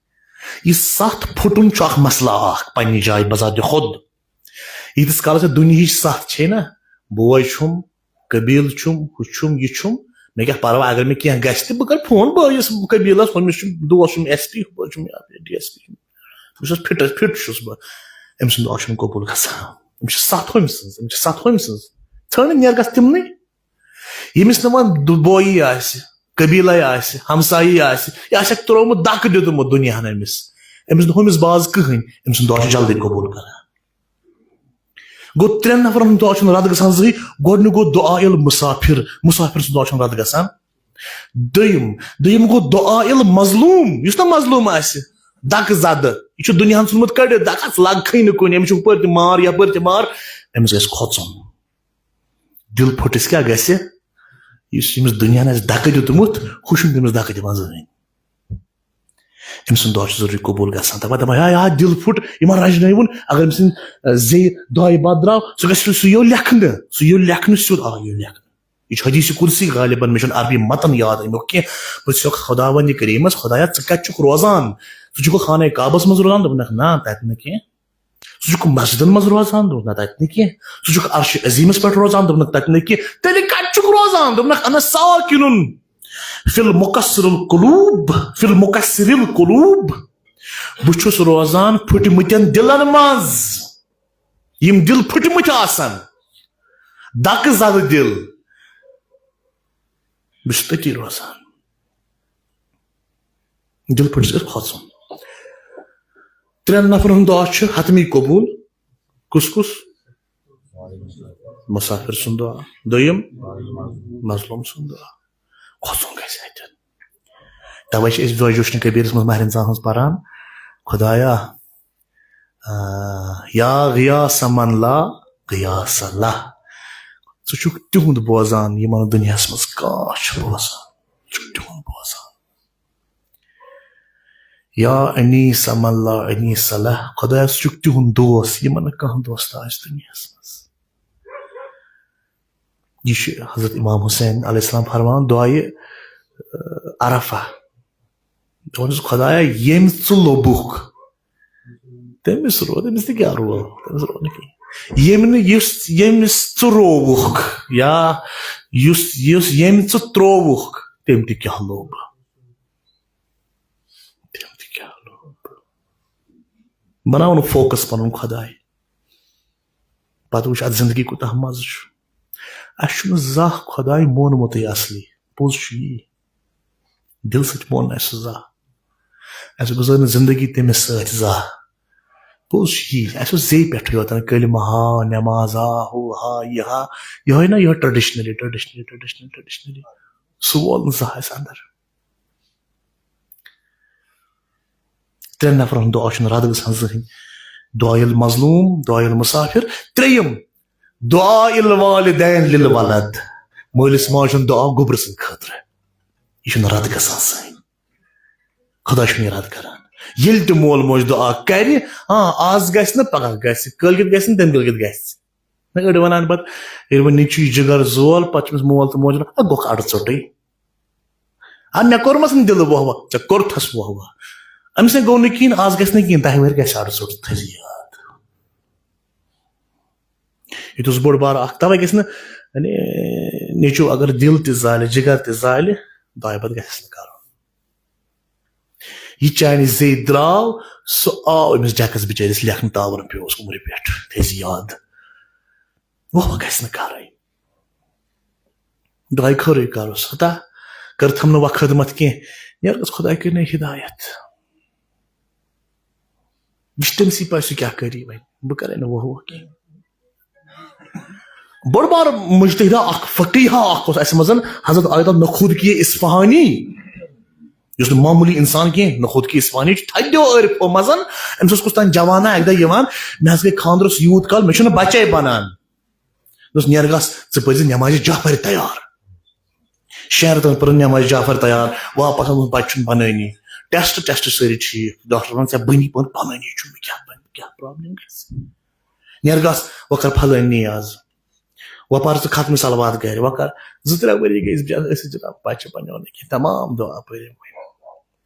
یہِ سَتھ پھُٹُن چھُ اَکھ مسلہٕ اَکھ پنٛنہِ جایہِ بذاتِ خود۔ ییٖتِس کالَس یَتھ دُنیہٕچ سَتھ چھے نہ، بوے چھُم، قبیٖلہٕ چھُم، ہُہ چھُم، یہِ چھُم، مےٚ کیٛاہ پَرواے، اگر مےٚ کینٛہہ گژھِ تہِ، بہٕ کَرٕ فون بٲیِس قبیٖلَس، ہُمِس چھُم، دوس چھُم ایس پی، ہُپٲرۍ چھُم یہِ اَپٲرۍ ڈی ایس پی چھُم۔ بہٕ چھُس فِٹ، فِٹ چھُس بہٕ۔ أمۍ سُنٛد دُعا چھُنہٕ قبوٗل گژھان۔ أمِس چھِ سَتھ ہُمۍ سٕنٛز، أمِس چھِ سَتھ ہُمۍ سٕنٛز۔ ژھانٛڈ نیر گژھ تِمنٕے۔ ییٚمِس نہٕ وۄنۍ دُ-، بویی آسہِ، قبیٖلَے آسہِ، ہمسایی آسہِ، یہِ آسٮ۪کھ ترٛوومُت، دَکہٕ دیُتمُت دُنیاہَن أمِس۔ أمِس نہٕ ہُمِس باز کٕہٕنۍ، أمۍ سُنٛد دُعا چھُ جلدی قبوٗل کران۔ گوٚو، ترٛٮ۪ن نفرن ہُنٛد دُعا چھُنہٕ رد گژھان زٕہٕے۔ گۄڈٕنیُک گوٚو دُعا المسافر، مُسافِر سُنٛد دُعا چھُنہٕ رد گژھان۔ دوٚیِم، دوٚیِم گوٚو دُعا المظلوم، یُس نہ مظلوم آسہِ، دکہٕ زدٕ، یہِ چھُ دُنیاہن ژھُنمُت کٔڑِتھ، دکس لگکھٕے نہٕ کُنہِ، أمِس چھُ ہُپٲرۍ تہِ مار، یپٲرۍ تہِ مار، أمِس گژھِ کھۄژُن۔ دِل پھُٹِس کیٛاہ گژھِ؟ یُس أمِس دُنیاہن آسہِ دکہٕ دیُتمُت، ہُہ چھُنہٕ تٔمِس دکہٕ دِوان زٕہٕنۍ۔ أمۍ سُنٛد دُعا چھُ ضروٗری قبوٗل گژھان۔ دَپان، دَپان، "ہے، آ، دِل پھُٹ، یِمن رَجہِ نٲوِن، اگر أمۍ سٕنٛدِ، آ، زیٚیہِ دۄیہِ بَد درٛاو، سُہ گژھِ سُہ یِیو لیکھنہٕ، سُہ یِیو لیکھنہٕ سیوٚد، آ، یِیو لیکھنہٕ۔" یہِ چھُ حدیث قدسی غالباً، مےٚ چھُنہٕ عربی متن یاد اَمیُک کینٛہہ۔ بہٕ چھُس خۄداوندِ کریٖمس، "خۄدایا، ژٕ کَتہِ چھُکھ روزان؟ ژٕ چھُکھ خانہ کعبس منٛز روزان؟" دوٚپنکھ، "نہ، تَتہِ نہٕ کینٛہہ۔" "ژٕ چھُکھ مسجدن منٛز روزان؟" دوٚپُکھ، "نہ، تَتہِ نہٕ کینٛہہ۔" "ژٕ چھُکھ عرشِ عظیٖمس پٮ۪ٹھ روزان؟" دوٚپنکھ، "تَتہِ نہٕ کینٛہہ۔" "تیٚلہِ کَتہِ چھُکھ دوٚپنکھ، انا ساکنن فی المکسر القلوب، فی المکسر القلوب۔ بہٕ چھُس روزان پھٕٹمٕتٮ۪ن دِلن منٛز۔ یِم دِل پھٕٹمٕتۍ آسن، دکہٕ زدٕ دِل، بہٕ چھُس تٔتی روزان۔ دِل پھٕٹِس کھۄژُن۔ ترٛٮ۪ن نفرن ہُنٛد دعا چھُ حتمی قبوٗل۔ کُس کُس؟ مسافر سُنٛد دعا۔ دوٚیِم، مظلوم سُنٛد دعا۔ کھۄژُن گژھِ اَتٮ۪ن۔ توے چھِ أسۍ دۄہ جوشن کبیرس منٛز ماہِ رمضان ہٕنٛز پران، خدایا، آ، یا غیاث من لا غیاث لہ۔ ژٕ چھُکھ تِہُنٛد بوزان یِمن نہٕ دُنیاہس منٛز کانٛہہ چھُ بوزان۔ ژٕ چھُکھ تِہُنٛد بوزان۔ یا انیس من لا انیس لہ، خدایا، ژٕ چھُکھ تِہُنٛد دوست یِمن نہٕ کانٛہہ دوست آسہِ دُنیاہس منٛز۔ یہِ چھُ حضرت امام حسین علیہ السلام فرمان دعایہِ، آ، عرفہ۔ دوٚپُن، خدایا، ییٚمۍ ژٕ لوٚبُکھ، تٔمِس رو-، تٔمِس تہِ کیٛاہ رول؟ تٔمِس رو نہٕ کِہیٖنۍ۔ ییٚمۍ نہٕ، یُس، ییٚمِس ژٕ رووُکھ، یا یُس، یُس، ییٚمۍ ژٕ ترووُکھ، تٔمۍ تہِ کیٛاہ لوٚب؟ تٔمۍ تہِ کیٛاہ لوٚب؟ بناو نہٕ focus پنُن خداے۔ پتہٕ وٕچھ، اتھ زندگی کوٗتاہ مزٕ چھُ۔ اسہِ چھُنہٕ زانٛہہ خۄداے مونمُتٕے اصلی۔ پوٚز چھُ یی۔ دِل سۭتۍ مون نہٕ اسہِ سُہ زانٛہہ۔ اسہِ گُزٲر نہٕ زندگی تٔمِس سۭتۍ زانٛہہ۔ پوٚز چھُ یی۔ اسہِ اوس زے پٮ۪ٹھٕے یوتن کلمہٕ ہا، نماز ہا، ہُہ ہا، یہِ ہا۔ یِہوٚے نہ، یِہوٚے traditionally، traditionally، traditionally، traditionally۔ سُہ وول نہٕ زانٛہہ اسہِ اندر۔ ترٛٮ۪ن نفرن ہُنٛد دعا چھُنہٕ رد گژھان زٕہٕنۍ۔ دعا ییٚلہِ مظلوم، دعا ییٚلہِ مسافر۔ ترٛیٚیِم، دعا الوالدین للولد۔ مٲلِس ماجہِ ہُنٛد دعا گوٚبرٕ سٕنٛدِ خٲطرٕ۔ یہِ چھُنہٕ رد گژھان زٕہٕنۍ۔ خدا چھُنہٕ یہِ رد کران۔ ییٚلہِ تہِ مول موج دعا کرِ، آ، آز گژھِ نہٕ، پگاہ گژھِ، کٲلۍکٮ۪تھ گژھِ نہٕ، تَمہِ کٲلۍکٮ۪تھ گژھِ۔ نہ، أڑۍ وَنان پَتہٕ، ییٚلہِ وۄنۍ نیٚچوٗ جِگر زول، پَتہٕ چھُ أمِس مول تہٕ موج وَنان، "اَدٕ گوٚکھ اَڑٕ ژوٚٹٕے۔ اَدٕ مےٚ کوٚرمَس نہٕ دِلہٕ وۄہوٕ، ژےٚ کوٚرتھَس وۄہوٕ۔ أمِس نے گوٚو نہٕ کِہیٖنۍ، آز گژھِ نہٕ کِہیٖنۍ، دَہہِ ؤہٕرۍ گژھِ اَڑٕ ژوٚٹ، تھٲیزِ یاد۔" ییٚتہِ اوس بوٚڑ بارٕ اَکھ، تَوَے گژھِ نہٕ، یعنی، نیٚچوٗ اگر دِل تہِ زالہِ، جِگر تہِ زالہِ، دۄیہِ پَتہٕ گژھٮ۪س نہٕ کَرُن۔ یہِ چانہِ زیٚیہِ درٛاو، سُہ آو أمِس ڈٮ۪کَس بِچٲرِس لیکھنہٕ، تاوَن پیوس عُمرِ پٮ۪ٹھ، تھٲیزِ یاد۔ وۄنۍ گژھِ نہٕ کَرٕنۍ۔ دۄیہِ خٲرٕے کَروس، ہتا کٔرتھَم نہٕ وۄنۍ خدمت کینٛہہ، نیرٕ گٔژھ خۄداے کٔرِنَے ہدایت۔ وٕچھ تٔمسٕے پَزِ سُہ کیٛاہ کَری وۄنۍ، بہٕ کَرَے نہٕ وۄنۍ وۄنۍ کینٛہہ۔ بوٚڑ بار مُجتہِدہ اَکھ، فقیٖہہ اَکھ اوس اَسہِ منٛز حضرت آیت اللہ نخودکی اصفہانی، یُس نہٕ معموٗلی اِنسان کینٛہہ، نخودکی اصفہانی چھُ تھدیو عٲرفو منٛز۔ أمِس اوس کُس تام جوانا اَکہِ دۄہ یِوان، مےٚ حظ گٔے خانٛدرَس یوٗت کال، مےٚ چھُنہٕ بَچَے بَنان۔ دوٚپُس، "نیرٕ گژھ، ژٕ پٔرۍزِ نٮ۪مازِ جعفر تیار۔" شٮ۪ن رٮ۪تَن پٔرٕن نٮ۪مازِ جعفر تیار، واپَس آمُت، بَچہِ چھُنہٕ بَنٲنی۔ ٹیسٹ، ٹیسٹ سٲری ٹھیٖک، ڈاکٹر وَنان، "ژےٚ بَنی پَتہٕ بَنٲنی چھُنہٕ، مےٚ کیٛاہ بَنہِ، کیٛاہ پرابلم گژھِ؟" نیرٕ گژھ، وۄنۍ کر پھلٲنۍ نیاز، وۄنۍ پر ژٕ ختم صلوات گرِ، وۄنۍ کر زٕ ترٛےٚ ؤری گٔے أسۍ بِچارٕ، أسۍ چھِ جناب بچہِ بنیو نہٕ کینٛہہ، تمام دعا پٔرِم۔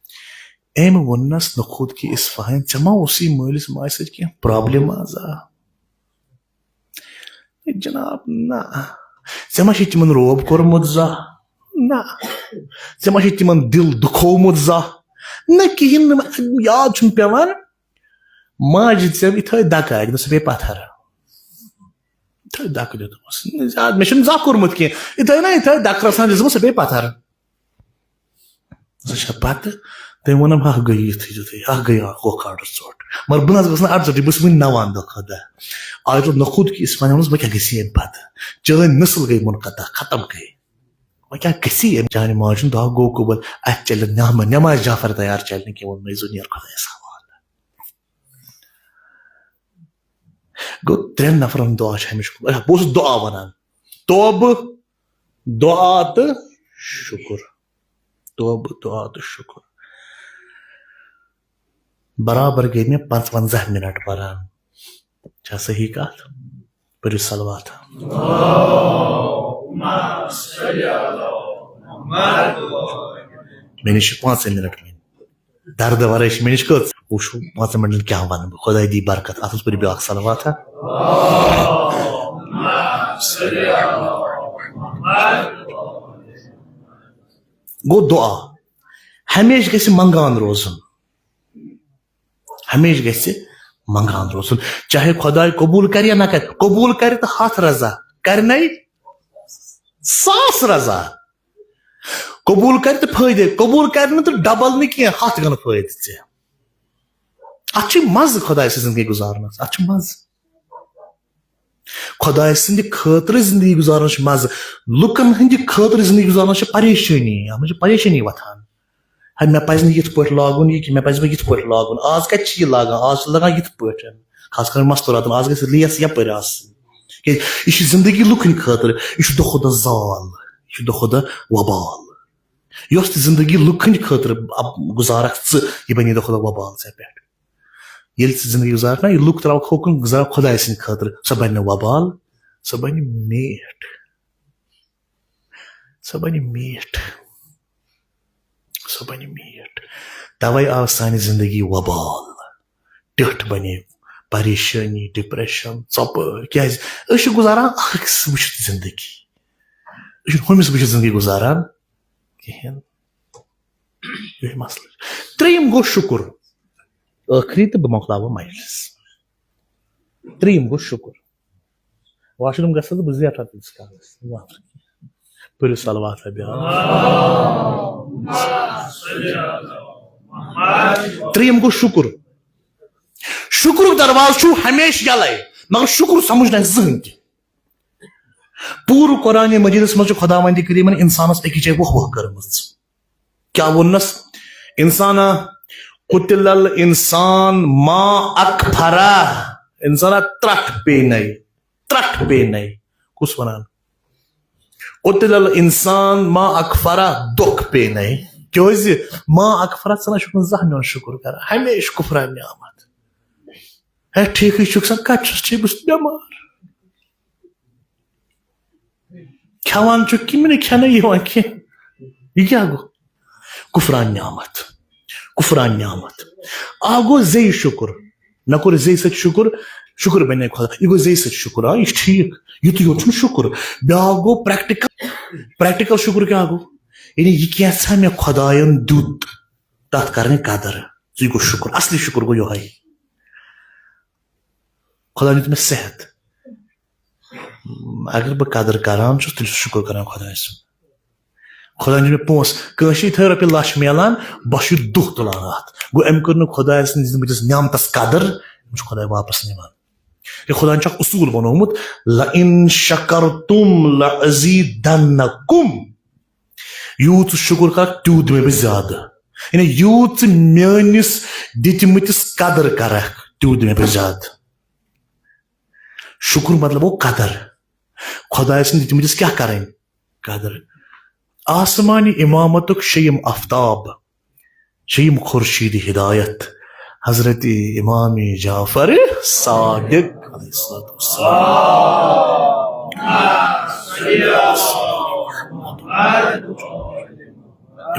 أمۍ ووٚننس نخود کی اصفہان، "ژےٚ ما اوسُے مٲلِس ماجہِ سۭتۍ کینٛہہ پرابلم آز آ؟" ہے جناب، نہ۔ "ژےٚ ما چھُے تِمن روب کوٚرمُت زانٛہہ؟ نہ۔ ژےٚ ما چھُے تِمن دِل دُکھومُت زانٛہہ؟ نہ، کِہیٖنۍ نہٕ، یاد چھُنہٕ پٮ۪وان۔" ماجہِ دِژ أمۍ یِتھٲے دَکہٕ اَکہِ دۄہ، سۄ پیٚیہِ پَتھر۔ یِتھٲے دَکہٕ دیُتمَس۔ زیادٕ، مےٚ چھُنہٕ زانٛہہ کوٚرمُت کینٛہہ۔ یِتھٲے نہ، یِتھٲے دَکہٕ رَژھا دِژمَس، سۄ پیٚیہِ پَتھر۔ سۄ چھےٚ پَتہٕ، تٔمۍ ووٚنُم، "اَکھ گٔیہِ یِتھٕے تِتھٕے، اَکھ گٔیہِ اَکھ ہوٚکھ اَڑٕ ژوٚٹ۔ مگر بہٕ نہ حظ گوٚژھ نہٕ اَڑٕ ژوٚٹٕے، بہٕ چھُس وٕنہِ نَوان دۄہ کھۄتہٕ دۄہ۔ آیت اللہ نخود کی اصفہان ووٚنُس، بہٕ کیٛاہ گژھِ ییٚمہِ پَتہٕ؟ چٲنۍ نسل گٔے منقطع، ختم گٔے۔ وۄنۍ کیٛاہ گژھِ ییٚمہِ چانہِ ماجہِ ہُنٛد دۄہ گوٚو قبول؟ اَتہِ چَلہِ نٮ۪ماز، نٮ۪ماز جعفر تیار چَلہِ نہٕ کینٛہہ، ووٚن مےٚ، زُنیر خۄدایَس حوالہٕ۔" گوٚو، ترٛٮ۪ن نفرن ہُنٛد دعا چھُ ہمیشہِ قبول۔ اچھا، بہٕ اوسُس دعا وَنان۔ توبہٕ، دعا تہٕ شُکُر۔ توبہٕ، دعا تہٕ شُکُر۔ برابر گٔے مےٚ پنٛژونٛزاہ منٹ پران۔ چھا صحیح کتھ؟ پٔرِو صلوات۔ مےٚ نِش چھِ پانٛژے منٹ وۄنۍ۔ دردٕ ورٲے چھِ مےٚ نِش کٔژ؟ وٕچھِو، پانٛژن منٹن کیٛاہ ونہٕ بہٕ؟ خۄداے دی برکت۔ اتھ منٛز پٔرِو بیٛاکھ صلوات ہا۔ گوٚو دُعا۔ ہمیشہِ گژھِ منٛگان روزُن۔ ہمیشہِ گژھِ منٛگان روزُن۔ چاہے خۄداے قبوٗل کرِ یا نہ کرِ، قبوٗل کرِ تہٕ ہَتھ رضا، کرِ نَے ساس رضا۔ قبوٗل کرِ تہٕ فٲیدے، قبوٗل کرِ نہٕ تہٕ ڈبل نہٕ کینٛہہ، ہَتھ گنہٕ فٲیدٕ ژےٚ۔ اتھ چھُ مزٕ خۄداے سٕنٛز زندگی گُزارنس، اتھ چھُ مزٕ۔ خۄداے سٕنٛدِ خٲطرٕ زندگی گُزارنس چھُ مزٕ۔ لُکن ہٕنٛدِ خٲطرٕ زندگی گُزارنس چھِ پریشٲنی، اتھ منٛز چھِ پریشٲنی وۄتھان۔ ہے، مےٚ پزِ نہٕ یِتھ پٲٹھۍ لاگُن یہِ کینٛہہ، مےٚ پزِ وۄنۍ یِتھ پٲٹھۍ لاگُن۔ آز کتہِ چھِ یہِ لاگان؟ آز چھِ لاگان یِتھ پٲٹھۍ، خاص کر مستوٗراتن۔ آز گژھِ لیس یپٲرۍ آسٕنۍ۔ کیازِ یہِ چھِ زندگی لُکن خٲطرٕ، یہِ چھُ دۄہ کھۄتہٕ دۄہ زال، یہِ چھُ دۄہ کھۄتہٕ دۄہ وبال۔ یۄس تہِ زندگی لُکن ہٕنٛدِ خٲطرٕ اب گُزارکھ ژٕ، یہِ بنہِ دۄہ کھۄتہٕ دۄہ وبال ژےٚ پٮ۪ٹھ۔ ییٚلہِ ژٕ زندگی گُزارکھ نا، یہِ لُکھ ترٛاوکھ ہوکُن، گُزارکھ خۄداے سٕنٛدِ خٲطرٕ، سۄ بنہِ نہٕ وبال، سۄ بنہِ میٖٹھ۔ سۄ بنہِ میٖٹھ۔ سۄ بنہِ میٖٹھ۔ توے آو سانہِ زندگی وبال۔ ٹیٹھ بنے، پریشٲنی، ڈپریشن، ژۄپٲرۍ۔ کیازِ؟ أسۍ چھِ گُزاران اکھ أکِس وٕچھِتھ زندگی۔ أسۍ چھِنہٕ ہُمِس وٕچھِتھ زندگی گُزاران کِہیٖنۍ۔ یِہوٚے مسلہٕ چھُ۔ ترٛیٚیِم گوٚو شُکُر۔ ٲخری تہٕ بہٕ مۄکلاوٕ مجلس۔ ترٛیٚیِم گوٚو شُکُر۔ واش روٗم گژھٕ تہٕ بہٕ زیٹھٕ تیٖتِس کالس۔ پٔرِو صلوات بیٛاکھ۔ ترٛیٚیِم گوٚو شُکُر۔ شُکرُک دروازٕ چھُ ہمیشہِ یَلَے، مگر شُکُر سمجھ نہٕ اَسہِ زٕہٕنۍ تہِ۔ پوٗرٕ قرآنِ مجیدس منٛز چھُ خداوندِ کریٖمن انسانس أکِس جایہِ وۄہ وۄہ کٔرمٕژ۔ کیٛاہ ووٚننس؟ انسانا، قتل الانسان ما اکفرہ۔ انسانا، ترٹھ پیٚیہِ نے، ترٹھ پیٚیہِ نے۔ کُس ونان؟ قتل الانسان ما اکفرہ، دۄکھ پیٚیہِ نے۔ کیازِ؟ ما اکفرہ، ژٕ نہ چھُکھ نہٕ زانٛہہ میون شُکُر کران، ہمیشہِ کفران نعمت۔ ہے، ٹھیکٕے چھُکھ سا، کتہِ چھُس ٹھیک؟ بہٕ چھُس بٮ۪مار۔ کھٮ۪وان چھُکھ کِنہٕ مےٚ نہٕ کھٮ۪نَے یِوان کینٛہہ؟ یہِ کیٛاہ گوٚو؟ کُفران نعمت۔ کُفران نعمت۔ اکھ گوٚو زیٚیہِ شُکُر۔ مےٚ کوٚر زیٚیہِ سۭتۍ شُکُر، شُکُر بنے خۄدا۔ یہِ گوٚو زیٚیہِ سۭتۍ شُکُر، آ، یہِ چھُ ٹھیٖک۔ یُتُے یوت چھُنہٕ شُکُر۔ بیٛاکھ گوٚو پریکٹیکل۔ پریکٹیکل شُکُر کیٛاہ گوٚو؟ یعنی یہِ کینٛژھا مےٚ خۄدایَن دیُت، تَتھ کَرٕنۍ قدر۔ یہِ گوٚو شُکُر۔ اصلی شُکُر گوٚو یِہوٚے۔ خۄدایَن دیُت مےٚ صحت۔ اگر بہٕ قدر کران چھُس، تیٚلہِ چھُس شُکُر کران خۄدایہِ سُنٛد۔ خۄدایَن دیُت مےٚ پونٛسہٕ، کٲنٛسہِ چھِ یِتھَے رۄپیہِ لَچھ میلان، بَس چھُ دُہ تُلان اَتھ۔ گوٚو، أمۍ کٔر نہٕ خۄدایَس سٕنٛدِس بٕتھِس نعمتَس قدر، أمِس چھُ خۄداے واپَس نِوان۔ یہِ خۄدایَن چھُ اَکھ اصوٗل بنوومُت، "لَئِن شَکَرْتُمْ لَأَزِیدَنَّکُمْ"۔ یوٗت ژٕ شُکُر کرکھ، تیوٗت دِمے بہٕ زیادٕ۔ یعنی یوٗت ژٕ میٲنِس دِتمٕتِس قدر کرکھ، تیوٗت دِمے بہٕ زیادٕ۔ شُکُر مطلب گوٚو قدر۔ خۄداے سٕنٛدِ دِتمٕتِس کیٛاہ کرٕنۍ؟ قدر۔ آسمانہِ امامتُک شیٚیِم آفتاب، شیٚیِم خورشیٖد ہدایت، حضرت امام جعفر صادق علیہ الصلوۃ والسلام۔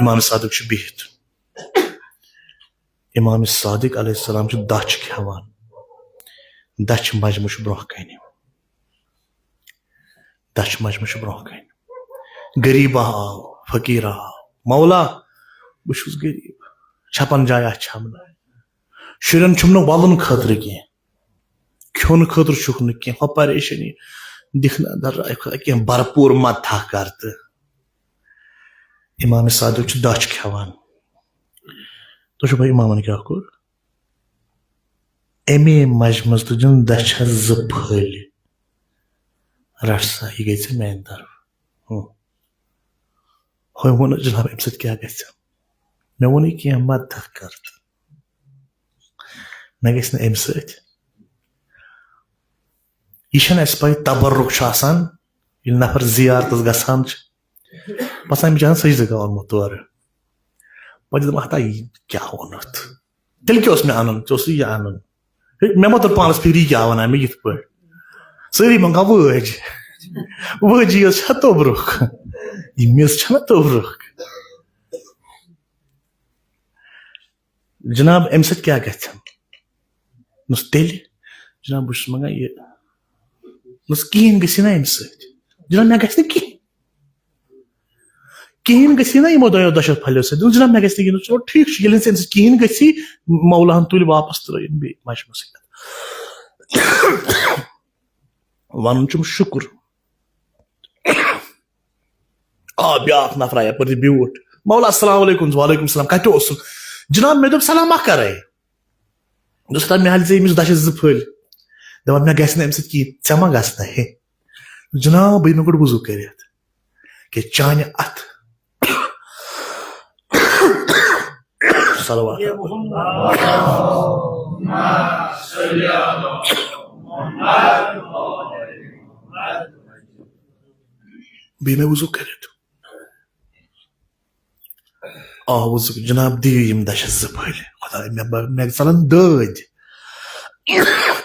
امام صادق چھُ بِہِتھ۔ امام صادق علیہ السلام چھُ دَچھ کھٮ۪وان۔ دَچھ مجمہٕ چھُ برونٛہہ کنہِ۔ دَچھ مجمہٕ چھُ برونٛہہ کنہِ۔ غریٖبا آو، فقیٖرا آو، "مولا، بہٕ چھُس غریٖب، چھپن جایا چھم نہٕ، شُرٮ۪ن چھُم نہٕ وَلُن خٲطرٕ کینٛہہ، کھیوٚن خٲطرٕ چھُکھ نہٕ کینٛہہ، ہۄ پریشٲنی، دِکھ نہٕ اندر راے خۄدا کینٛہہ، بھرپوٗر مدتھا کر تہٕ۔" امام صادق چھُ دَچھ کھٮ۪وان۔ تُہۍ چھِو پَے امامن کیٛاہ کوٚر؟ اَمے مجمہٕ منٛز تُجن دَچھس زٕ پھٔلۍ۔ رَٹ سا، یہِ گٔے ژےٚ میانہِ طرفہٕ۔ ہُہ۔ ہُمۍ ووٚن، "جناب، اَمہِ سۭتۍ کیٛاہ گژھِ؟ مےٚ ووٚنُے کینٛہہ مدتھ کر تہٕ مےٚ گژھِ نہٕ اَمہِ سۭتۍ۔" یہِ چھَنہٕ اَسہِ پَے، تبرُک چھُ آسان، ییٚلہِ نفر زیارتس گژھان چھُ، پتہٕ چھُ بِچارن سجدٕ گاہ اوٚنمُت تورٕ۔ پتہٕ چھُ دَپان، "ہتا، یہِ کیٛاہ ووٚنُتھ؟ تیٚلہِ کیٛاہ اوس مےٚ اَنُن؟ ژےٚ اوسُے یہِ اَنُن۔ ہے، مےٚ ما توٚر پانس فِکرِ، یہِ کیٛاہ وَنان مےٚ یِتھ پٲٹھۍ؟" سٲری منٛگان وٲج۔ وٲجی یٲژ چھا توٚبرُک؟ یہِ میٚژ چھَنہ توٚبرُک؟ جناب، اَمہِ سۭتۍ کیٛاہ گژھِ؟ دوٚپمَس، "تیٚلہِ؟" "جناب، بہٕ چھُس منٛگان یہِ۔" دوٚپمَس، "کِہیٖنۍ گژھِ نہ اَمہِ سۭتۍ؟" "جناب، مےٚ گژھِ نہٕ کِہیٖنۍ۔" کِہیٖنۍ گژھی نہ یِمو دۄیو دۄشو پھلیو سۭتۍ۔ دوٚپُس، جناب، مےٚ گژھِ نہٕ کِہیٖنۍ۔ چلو، ٹھیٖک چھُ، ییٚلہِ نہٕ ژےٚ اَمہِ سۭتۍ کِہیٖنۍ گژھی، مولاہن تُلۍ واپس ترٲیِن بیٚیہِ مجمعس سۭتۍ۔ وَنُن چھُم شُکُر۔ آ، بیٛاکھ نفرا یَپٲرۍ تہِ بیوٗٹھ۔ مولا، السلام علیکم۔ وعلیکم السلام۔ کَتہِ اوسُکھ؟ جناب، مےٚ دوٚپ، سلام ما کَرَے۔ دوٚپُس، تَتھ مےٚ حالہِ ژےٚ أمِس دَچھِ زٕ پھٔلۍ۔ دَپان، مےٚ گژھِ نہٕ اَمہِ سۭتۍ کِہیٖنۍ، ژےٚ ما گژھِ نہ ہے؟ جناب، بہٕ یِمہٕ گۄڈٕ وضوٗ کٔرِتھ۔ کہِ چانہِ اَتھٕ۔ صلوات۔ بیٚیہِ مےٚ وضوٗ کٔرِتھ۔ آ، وضوٗ، جناب، دِیِو یِم دَچھِ زٕ پھٔلۍ۔ خۄداے، مےٚ بہ-، مےٚ ژَلَن دٲدۍ۔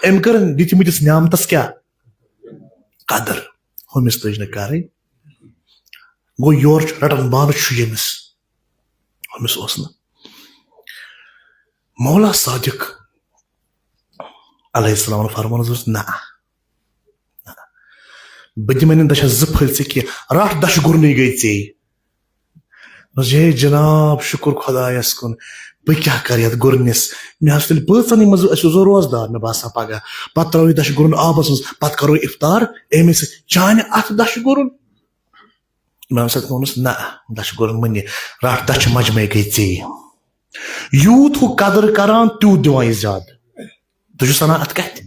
أمۍ کٔر دِتمٕتِس نعمتَس کیٛاہ؟ قدر۔ ہُمِس تٔج نہٕ کَرٕنۍ۔ گوٚو، یورٕ چھُ رَٹَن بانہٕ چھُ ییٚمِس۔ ہُمِس اوس نہٕ۔ مولا صادق علیہ السلامَن فرموونَس دوٚپُس، نہ، نہ، نہ۔ بہٕ دِمَے نہٕ دَچھَس زٕ پھٔلۍ ژےٚ کینٛہہ۔ رَٹھ، دَچھِ گُرنٕے گٔے ژےٚ۔ دوٚپُس، ہے جناب، شُکُر خۄدایَس کُن، بہٕ کیٛاہ کَرٕ یَتھ گُرنِس؟ مےٚ حظ تیٚلہِ بٲژَن یِم منٛز اَسہِ اوس روزدار، مےٚ باسان پَگاہ۔ پَتہٕ ترٛاوو یہِ دَچھِ گُرُن آبَس منٛز، پَتہٕ کَرو اِفطار اَمے سۭتۍ۔ چانہِ اَتھٕ دَچھِ گُرُن؟ مےٚ ہسا ووٚنُس، نہ، دَچھِ گُرُن مٔنی، رَٹھ، دَچھِ مجمے گٔے ژےٚ۔ یوٗت ہُہ قدٕر کران، تیوٗت دِوان یہِ زیادٕ۔ تُہۍ چھِو سَنان اَتھ کَتھِ؟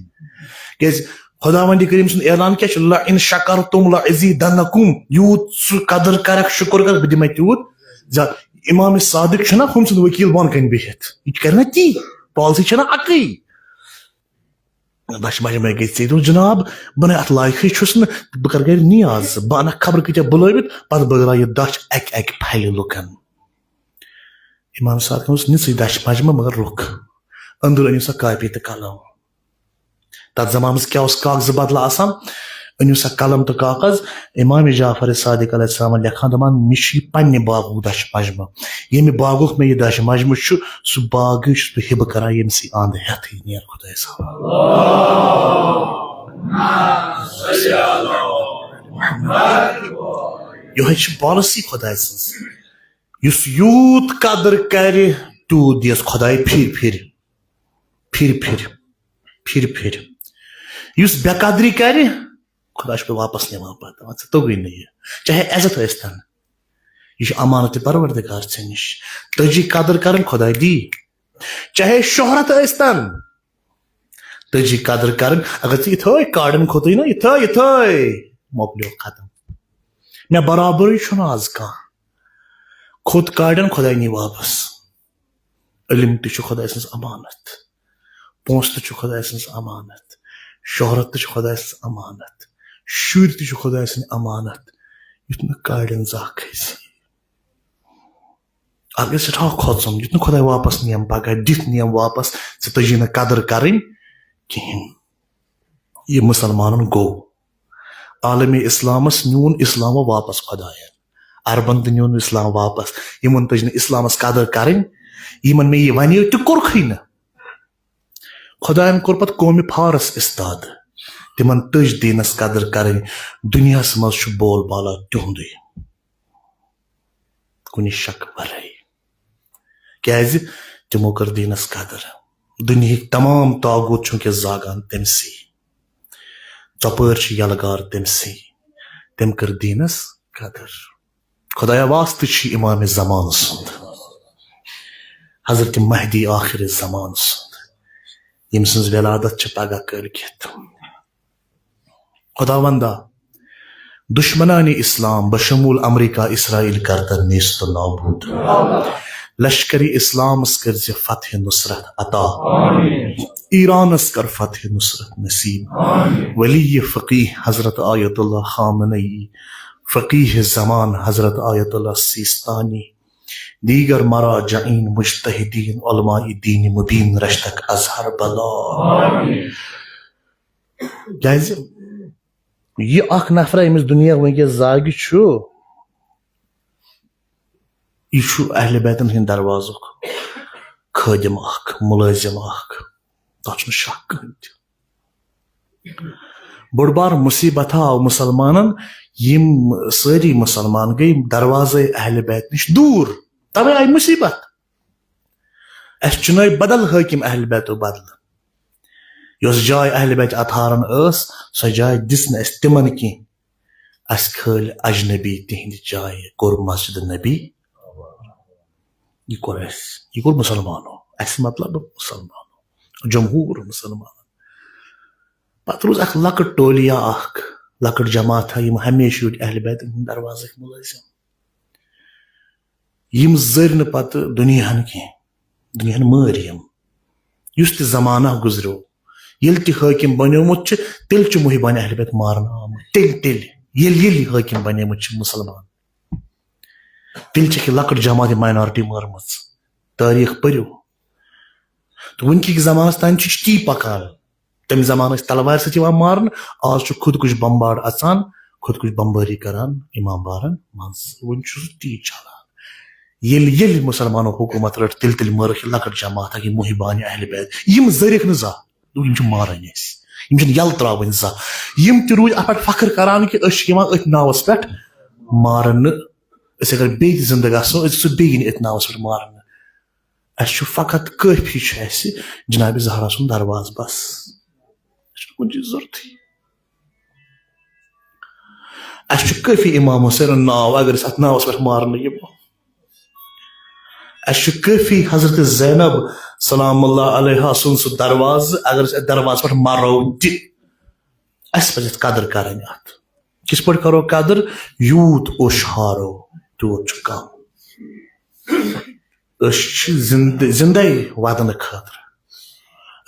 کیٛازِ خۄداوندِ کریٖم سُنٛد اعلان کیٛاہ چھُ؟ لَئِن شَکَرْتُمْ لَأَزِیدَنَّکُمْ۔ یوٗت سُہ قدٕر کرکھ، شُکُر کرکھ، بہٕ دِمے تیوٗت زیادٕ۔ اِمام صادق چھُنہ ہُم سُنٛد ؤکیٖل بۄن کَنہِ بِہِتھ، یہِ تہِ کرِ نہ تی، پالسی چھَنہ اَکٕے۔ دَچھِ مجمے گٔے ژےٚ۔ دوٚپُن، جناب، بہٕ نے اَتھ لایقٕے چھُس نہٕ، بہٕ کَرٕ گَرِ نیاز، بہٕ اَنَکھ خبر کۭتیٛاہ بُلٲوِتھ، پَتہٕ بٲگراو یہِ دَچھ اَکہِ اَکہِ پھَلہِ لُکَن۔ اِمام صادقَن اوس نِژٕے دَچھ مجمہٕ، مگر رُک۔ أنٛدٕر أنِو سا کاپی تہٕ قلم۔ تَتھ زمانَس کیٛاہ اوس کاغذٕ بدلہٕ آسان؟ أنِو سا قلم تہٕ کاغذ۔ اِمام جعفر صادق علیہ السلام لیکھان، دَپان، مےٚ چھُ یہِ پنٛنہِ باغُک دَچھ مجمہٕ۔ ییٚمہِ باغُک مےٚ یہِ دَچھ مجمہٕ چھُ، سُہ باغٕے چھُس بہٕ ہِبہٕ کران، ییٚمہِ سۭتۍ اَنٛد ہٮ۪تھٕے نیرٕ خۄدایَس حوالہٕ۔ یِہوٚے چھِ پالسی خۄداے سٕنٛز۔ یُس یوٗت قدٕر کرِ، تیوٗت دِیَس خۄداے پھِرِ پھِرِ، پھِرِ پھِرِ، پھِرِ پھِرِ۔ یُس بے قدری کرِ، خۄداے چھُ پتہٕ واپس نِوان پتہٕ، دَپان، ژےٚ توٚگُے نہٕ یہِ۔ چاہے عزت ٲسۍ تن، یہِ چھُ امانت پروردگار ژےٚ نِش۔ تٔجی قدٕر کرٕنۍ، خۄداے دی۔ چاہے شہرت ٲسۍ تن، تٔجی قدٕر کرٕنۍ۔ اگر ژٕ یِتھٲے کاڑٮ۪ن کھوٚتُے نا، یِتھٲے، یِتھٲے، مۄکلیو ختم۔ مےٚ برابرٕے چھُنہٕ آز کانٛہہ۔ کھوٚت کاڑٮ۪ن، خۄداے نی واپس۔ علم تہِ چھُ خۄداے سٕنٛز امانت، پونٛسہٕ تہِ چھُ خۄداے سٕنٛز امانت، شہرت تہِ چھُ خۄداے سٕنٛز امانت، شُرۍ تہِ چھِ خۄداے سٕنٛدۍ امانت۔ یُتھ نہٕ کاڑٮ۪ن زانٛہہ کھسہِ۔ اَتھ گژھِ سٮ۪ٹھاہ کھۄژُن، یُتھ نہٕ خۄداے واپس نِیَم پگاہ، دِتھ نِیَم واپس، ژےٚ تٔجی نہٕ قدٕر کرٕنۍ کِہیٖنۍ۔ یہِ مُسلمانن گوٚو۔ عالمِ اسلامس نیوٗن اسلام واپس خۄداین۔ عربن تہِ نیوٗن اسلام واپس۔ یِمن تٔج نہٕ اسلامس قدٕر کرٕنۍ۔ یِمن مےٚ یہِ ونیو تہِ کوٚرکھٕے نہٕ۔ خۄداین کوٚر پتہٕ قومِ فارس استاد۔ تِمن تٔج دیٖنس قدٕر کرٕنۍ۔ دُنیاہس منٛز چھُ بول بالا تِہُنٛدُے۔ کُنہِ شک ورٲے۔ کیازِ؟ تِمو کٔر دیٖنس قدٕر۔ دُنیہٕکۍ تمام طاغوت چھِ وٕنکیٚس زاگان تٔمسٕے۔ ژۄپٲرۍ چھِ یلہٕ گار تٔمسٕے۔ تٔمۍ کٔر دیٖنس قدٕر۔ خۄدایا، واسطہٕ چھُ امام زمان سُنٛد، حضرت مہدی آخر زمان سُنٛد، ییٚمہِ سٕنٛز ولادت چھِ پگاہ کٲلۍ کٮ۪تھ۔ خداوندا، دشمنان اسلام بشمول امریکہ اسرائیل کردن نیست و نابود۔ لشکر اسلامس کٔرزِ فتح نصرت عطا۔ ایرانس کر فتح نصرت نصیب۔ ولی فقیہ حضرت آیت اللہ خامنہ ای، فقیہ زمان حضرت آیت اللہ سیستانی، دیگر مراجعین مجتہدین علماء دین مبین رشتک اظہر بلا۔ کیازِ یہِ اکھ نفرا ییٚمِس دُنیا وٕنکیٚس زاگہِ چھُ، یہِ چھُ اہل بیتن ہٕنٛدِ دروازُک خٲدِم اکھ، مُلٲزِم اکھ، تتھ چھُنہٕ شک کٕہٕنۍ تہِ۔ بوٚڑ بار مُصیبت آو مُسلمانن، یِم سٲری مُسلمان گٔے دروازے اہل بیت نِش دوٗر، تَوَے آیہِ مُصیٖبت۔ اَسہِ چُنٲے بدل حٲکِم اہل بیتو بدلہٕ۔ یۄس جاے اہل بیت اطہارن ٲس، سۄ جاے دِژ نہٕ اَسہِ تِمن کینٛہہ۔ اَسہِ کھٲلۍ اجنبی تِہنٛدِ جایہِ، کوٚر مسجد نبی۔ یہِ کوٚر اَسہِ، یہِ کوٚر مُسلمانو۔ اَسہِ مطلب مُسلمانو، جمہوٗر مُسلمانن۔ پتہٕ روٗز اکھ لۄکٕٹ ٹولیا، اکھ لۄکٕٹ جماعتھا، یِم ہمیشہٕ یوٗرۍ اہل بیتن ہٕنٛدۍ دروازٕکۍ مُلٲزِم۔ یِم زٔرۍ نہٕ پتہٕ دُنیاہن کینٛہہ، دُنیاہن مٲرۍ یِم۔ یُس تہِ زمانہ گُزریو، ییٚلہِ تہِ حٲکِم بنیومُت چھُ، تیٚلہِ چھُ محبان اہل بیت مارنہٕ آمُت۔ تیٚلہِ، تیٚلہِ، ییٚلہِ، ییٚلہِ یہِ حٲکِم بنیومُت چھُ مُسلمان، تیٚلہِ چھکھ یہِ لۄکٕٹ جماعت، یہِ ماینارٹی مٲرمٕژ۔ تٲریٖخ پٔرِو۔ تہٕ وٕنکہِ کِس زمانس تام چھِ تی پکان۔ تمہِ زمانہٕ ٲسۍ تلوارِ سۭتۍ یِوان مارنہٕ، آز چھُ خودکُش بمبارٕ اژان، خودکُش بمبٲری کران امام بارن منٛز۔ وۄنۍ چھُ سُہ تی چلان۔ ییٚلہِ، ییٚلہِ مُسلمانو حکوٗمت رٔٹ، تیٚلہِ، تیٚلہِ مٲرٕکھ یہِ لۄکٕٹ جماعت، یہِ محبان اہل بیت۔ یِم زٔرِکھ نہٕ زانٛہہ۔ دوٚپُکھ، یِم چھِ مارٕنۍ اَسہِ، یِم چھِنہٕ یَلہٕ ترٛاوٕنۍ زانٛہہ۔ یِم تہِ روٗدۍ اَتھ پٮ۪ٹھ فخر کران کہِ أسۍ چھِ یِوان أتھۍ ناوَس پٮ۪ٹھ مارنہٕ، أسۍ اگر بیٚیہِ تہِ زِندٕ گژھو، أسۍ گژھو بیٚیہِ یِنۍ أتھۍ ناوَس پٮ۪ٹھ مارنہٕ۔ اَسہِ چھُ فقط کٲفی چھُ اَسہِ جناب زہرا سُنٛد دروازٕ بس، اَسہِ چھُنہٕ کُنہِ چیٖز ضوٚرتھٕے۔ اَسہِ چھُ کٲفی امام حسینُن ناو، اگر أسۍ اَتھ ناوَس پٮ۪ٹھ مارنہٕ یِمو۔ اَسہِ چھُ کٲفی حضرت زینب سلام اللہ علیہا سُنٛد سُہ دروازٕ، اگر أسۍ اَتھ دروازَس پٮ۪ٹھ مَرو تہِ، اَسہِ پَزِ اَتھ قدٕر کَرٕنۍ۔ اَتھ کِتھ پٲٹھۍ کَرو قدٕر؟ یوٗت اوٚش ہارو، تیوٗت چھُ کَم۔ أسۍ چھِ زِندٕ، زِندَے وَدنہٕ خٲطرٕ۔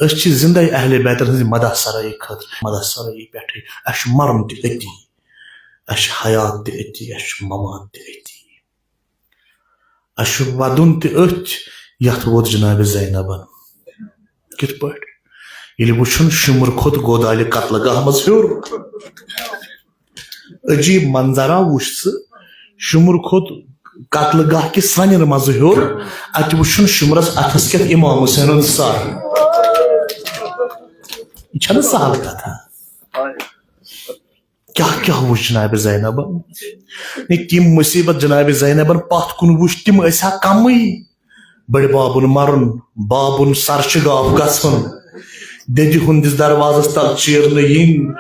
أسۍ چھِ زِندَے اہل بیتَن ہٕنٛزِ مدح سرٲیی خٲطرٕ، مدح سرٲیی پٮ۪ٹھٕے۔ اَسہِ چھُ مَرُن تہِ أتی، اَسہِ چھُ حیات تہِ أتی، اَسہِ چھُ مَمات تہِ أتی۔ اَسہِ چھُ وَدُن تہِ أتھۍ، یَتھ ووت جناب زینبَن۔ کِتھ پٲٹھۍ؟ ییٚلہِ وٕچھُن شُمُر کھوٚت گودالہِ قتلہٕ گاہ منٛز ہیوٚر۔ عجیٖب منظرا وٕچھ ژٕ، شُمُر کھوٚت قتلہٕ گاہ کِس سرٛنٮ۪ن منٛز ہیوٚر، اَتہِ وٕچھُن شُمرَس اَتھَس کٮ۪تھ امام حسینُن سر۔ یہِ چھَنہٕ سہل کتھا۔ کیٛاہ کیٛاہ وٕچھ جناب زینبن؟ ہے، تِم مُصیٖبت جناب زینبن پتھ کُن وٕچھ، تِم ٲسۍ ہا کمٕے۔ بٔڑِ بابُن مرُن، بابُن سر شِگاف گژھُن، دٮ۪دِ ہُنٛدِس دروازس تل چیرنہٕ یِنۍ،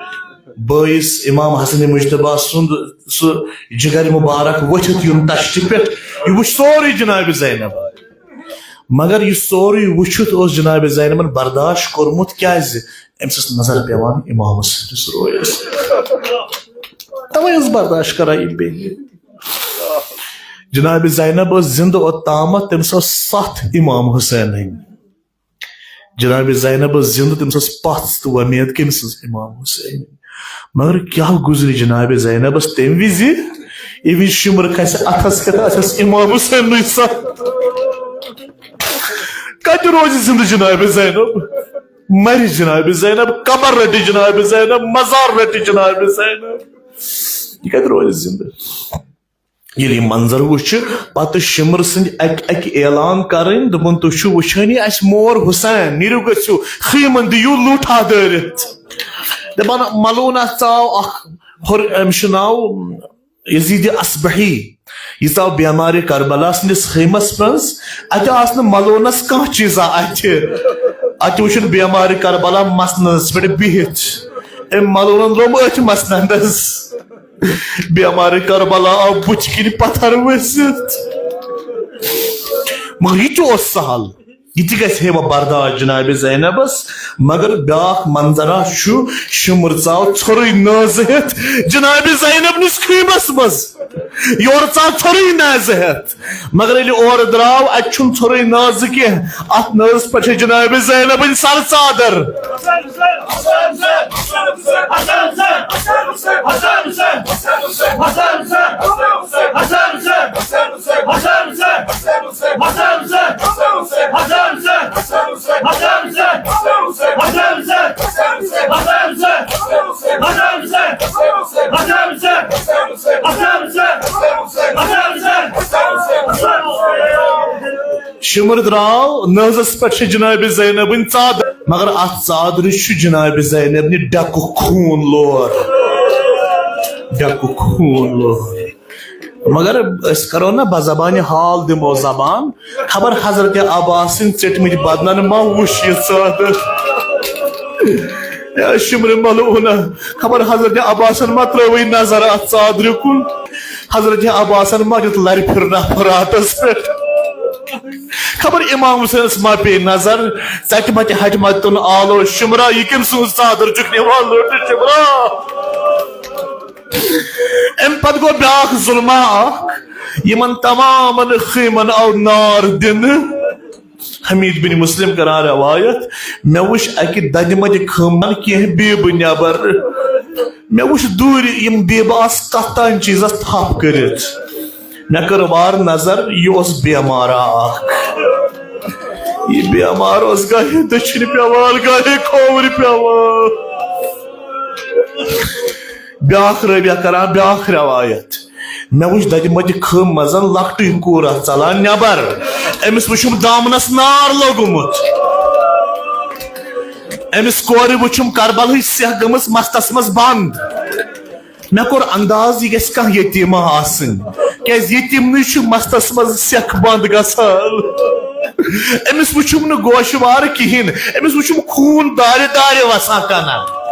بٲیِس امام حسن مجتبیٰ سُنٛد سُہ جگر مبارک ؤتھِتھ یُن تشتہِ پٮ۪ٹھ، یہِ وٕچھ سورُے جناب زینب۔ مگر یہِ سورُے وٕچھِتھ اوس جناب زینبن برداشت کوٚرمُت، کیازِ؟ أمِس ٲس نظر پٮ۪وان امام حسینس رویس۔ توے ٲس برداشت کران یہِ بیٚنہِ۔ جناب زینب ٲس زندٕ اوٚتامتھ، تٔمِس ٲس ستھ امام حسین ہٕنٛدۍ۔ جناب زینب ٲس زندٕ، تٔمِس ٲس پژھ تہٕ وۄمید کٔمِس ٲس؟ امام حسین۔ مگر کیٛاہ گُزرِ جناب زینبس تمہِ وِزِ، ییٚمہِ وِزِ شِمر کھسہِ اتھس کٮ۪تھ، اتھس امام حسین نٕے ستھ۔ کتہِ روزِ زندٕ جناب زینب؟ مرِ جناب زینب، قبر رٹہِ جناب زینب، مزار رٹہِ جناب زینب۔ یہِ کتہِ روزِ زندٕ؟ ییٚلہِ یہِ منظر وٕچھِ، پتہٕ شِمر سٕنٛدِ اکہِ اکہِ اعلان کرٕنۍ، دوٚپُن، "تُہۍ چھِو وٕچھٲنی اَسہِ مور حسین، نیٖرِو گٔژھِو، خیٖمن دِیِو لوٗٹھا دٲرِتھ۔" دپان، ملوٗنہ ژاو اکھ ہُر-، أمِس چھُ ناو یزید اصبحی، یہِ ژاو بیمارِ کربلا سٕنٛدِس خیمس منٛز۔ اتہِ آس نہٕ ملونس کانٛہہ چیٖزا اتھِ۔ اتہِ وٕچھُن بیمارِ کربلا مسندس پٮ۪ٹھ بِہِتھ۔ أمۍ ملونن لوٚم أتھۍ مسندس۔ بیمارِ کربلا آو بُتھِ کِنۍ پتھر ؤسِتھ۔ مگر یہِ تہِ اوس سہل۔ یہِ تہِ گژھِ ہے وۄنۍ برداشت جناب زینبس، مگر بیاکھ منظرا چھُ، شِمر ژاو ژھوٚرُے نازٕ ہٮ۪تھ جناب زینب نِس خیمس منٛز۔ یورٕ ژاو ژھوٚرُے نازٕ ہٮ۪تھ، مگر ییٚلہِ اورٕ درٛاو، اتہِ چھُنہٕ ژھوٚرُے نازٕ کینٛہہ، اتھ نازس پٮ۪ٹھ چھِ جناب زینبٕنۍ سر ژادر۔ شِمر درٛاو، نازس پٮ۪ٹھ چھِ جناب زینبٕنۍ ژادر، مگر اتھ ژادرِ چھُ جناب زینب نہِ ڈٮ۪کُک خوٗن لور۔ ڈکُک خوٗن لوٚگ۔ مگر أسۍ کرو نہ بزبانہِ حال دِمو زبان، خبر حضرت عباس سٕنٛدۍ ژٔٹمٕتۍ بدنن ما وُچھ یہِ ژادر۔ یا شمر ملعونہ، خبر حضرت عباسن ما ترٲوٕے نظر اتھ ژادرِ کُن، حضرت عباسن ما دیُت لرِ پھِرنہ فراتس پٮ۪ٹھ۔ خبر امام حسینس ما پیٚیہِ نظر، ژٹہِ متہِ ہٹہِ متہِ تُن آلو شمرا، یہِ کٔمۍ سٕنٛز ژادر چھُکھ نِوان لوٚٹ شمرا؟ امہِ پتہٕ گوٚو بیاکھ ظلمہ اکھ، یِمن تمامن خیمن آو نار دِنہٕ۔ حمید بن مسلم کران روایت، مےٚ وٕچھ اکہِ ددِ متہِ خٲمن کینٛہہ بیبہٕ نٮ۪بر۔ مےٚ وٕچھ دوٗرِ یِم بیبہٕ آسہٕ کتھ تام چیٖزس تھپھ کٔرِتھ۔ مےٚ کٔر وارٕ نظر، یہِ اوس بیمارا اکھ۔ یہِ بیمار اوس گاہے دٔچھِنۍ پٮ۪وان، گاہے کھوورِ پٮ۪وان۔ بیاکھ رٲویہ کران بیاکھ روایت۔ مےٚ وٕچھ ددِ متہِ خٲم منٛز لۄکٹُے کوٗرا ژلان نٮ۪بر۔ أمِس وٕچھُم دامنس نار لوٚگمُت۔ أمِس کورِ وٕچھُم کربلہٕچ سیٚکھ گٔمٕژ مستس منٛز بنٛد۔ مےٚ کوٚر انداز، یہِ گژھِ کانٛہہ یتیٖما آسٕنۍ، کیازِ یتیٖمنٕے چھُ مستس منٛز سیٚکھ بنٛد گژھان۔ أمِس وٕچھُم نہٕ گوشوارٕ کِہیٖنۍ، أمِس وٕچھُم خوٗن دارِ دارِ وسان کنن۔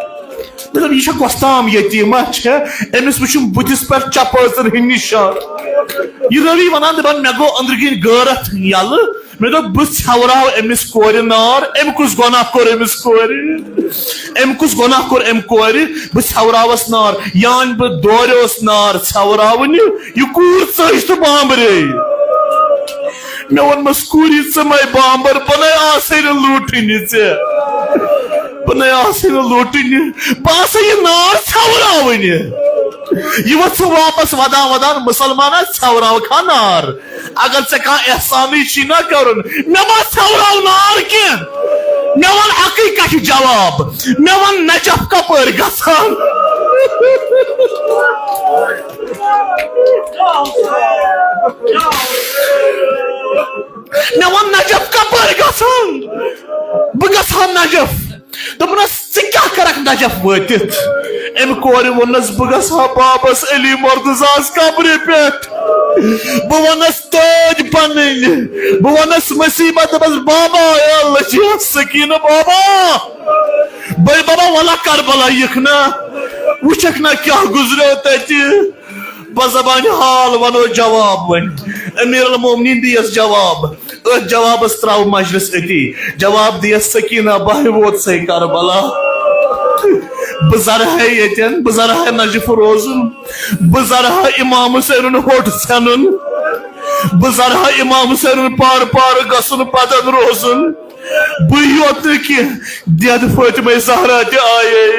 مےٚ دوٚپ، یہِ چھا گۄستام یتیٖما چھےٚ؟ أمِس وٕچھُم بٕتھِس پٮ۪ٹھ چپٲژن ہٕنٛدۍ نِشان۔ یہِ رٲوی ونان، دپان، مےٚ گوٚو أنٛدرٕ کِنۍ غٲرتھ یلہٕ۔ مےٚ دوٚپ، بہٕ ژھٮ۪وراو أمِس کورِ نار۔ أمۍ کُس گۄناہ کوٚر أمِس کورِ؟ أمۍ کُس گۄناہ کوٚر أمۍ کورِ؟ بہٕ ژھٮ۪وراوس نار، یان بہٕ دورِ اوس نار ژھٮ۪وراونہِ، یہِ کوٗر ژٔج تہٕ بامبرے۔ مےٚ ووٚنمس، کوٗری، ژٕ مے بامبر، بہٕ نے آسے نہٕ لوٗٹھنہِ ژےٚ، بہٕ نے آسے نہٕ لوٗٹھنہِ، بہٕ آسے یہِ نار ژھٮ۪وراونہِ۔ یہِ وۄتھ ژٕ واپس ودان ودان، مسلمانا، ژھٮ۪وراوکھا نار۔ اگر ژےٚ کانٛہہ احسانٕے چھی نا کرُن، مےٚ ما ژھٮ۪وراو نار کینٛہہ؟ مےٚ وَن اَکٕے کَتھِ جواب، مےٚ وَن نجف کَپٲرۍ گژھان؟ مےٚ وَن نجف کَپٲرۍ گژھان؟ بہٕ گژھٕ ہا نجف۔ دوٚپنس، ژٕ کیٛاہ کرکھ نجف وٲتِتھ؟ أمۍ کورِ ووٚننس، بہٕ گژھٕ ہا بابس علی مرتضیٰ ہس قبرِ پٮ۪ٹھ۔ بہٕ ونس تٲج پنٕنۍ۔ بہٕ ونس مصیبت، دپس، بابا، اے اللہ جی، سکینہ بابا۔ بٔے بابا، ولا کربلا یِکھ نا۔ وٕچھکھ نا کیٛاہ گُزریو تتہِ۔ بزبانہِ حال ونو جواب وۄنۍ۔ امیر المومنین دِیس جواب۔ أتھۍ جوابس تراو مجلس أتی۔ جواب دِیس سکینہ، بہٕ ہے ووت سے کربلا۔ بہٕ زرہے ییٚتٮ۪ن، بہٕ زرہے نجف روزُن۔ بہٕ زرہا امام حسینُن ہوٚٹ ژھٮ۪نُن۔ بہٕ زرہا امام حسینُن پارٕ پارٕ گژھُن پتن روزُن۔ بہٕ یوت نہٕ کینٛہہ، دٮ۪د فاطمہ زہرا تہِ آیے۔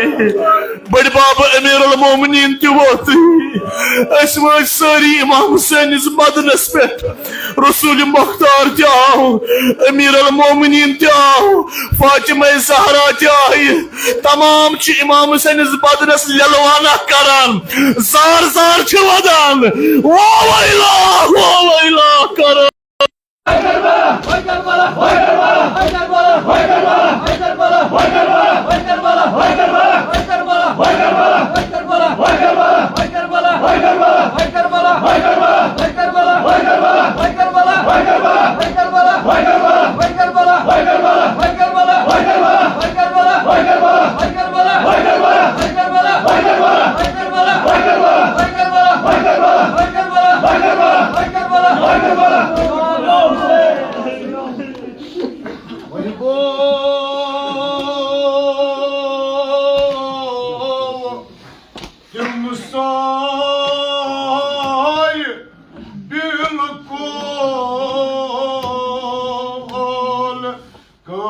بٔڈۍ بابہٕ امیر المومنین تہِ ووتُے۔ أسۍ وٲتۍ سٲری امام حسینس بدنس پٮ۪ٹھ۔ رسول مختار تہِ آو، امیر المومنین تہِ آو، فاطمہ زہرا تہِ آیہِ۔ تمام چھِ امام حسینس بدنس لیلوانہ کران، زار زار چھِ ودان، واہ ویلا، واہ ویلا کران۔ تِم ساے بالکل کٲ-،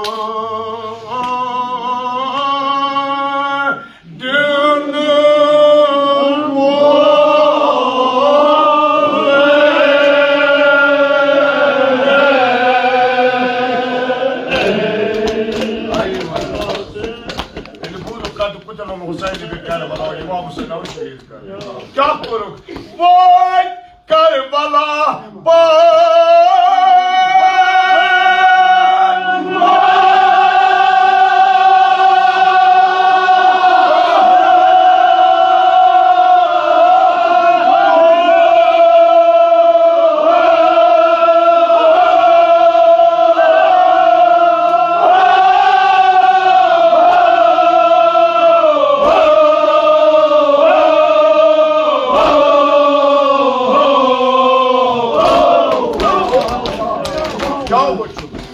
دِنہٕ وول۔ ییٚلہِ بوٗزُکھ، قد قتل الحسین بکربلا، امام حسین آو شہید کرنہٕ۔ کیٛاہ کوٚرُکھ؟ وٲتۍ کربلا پار۔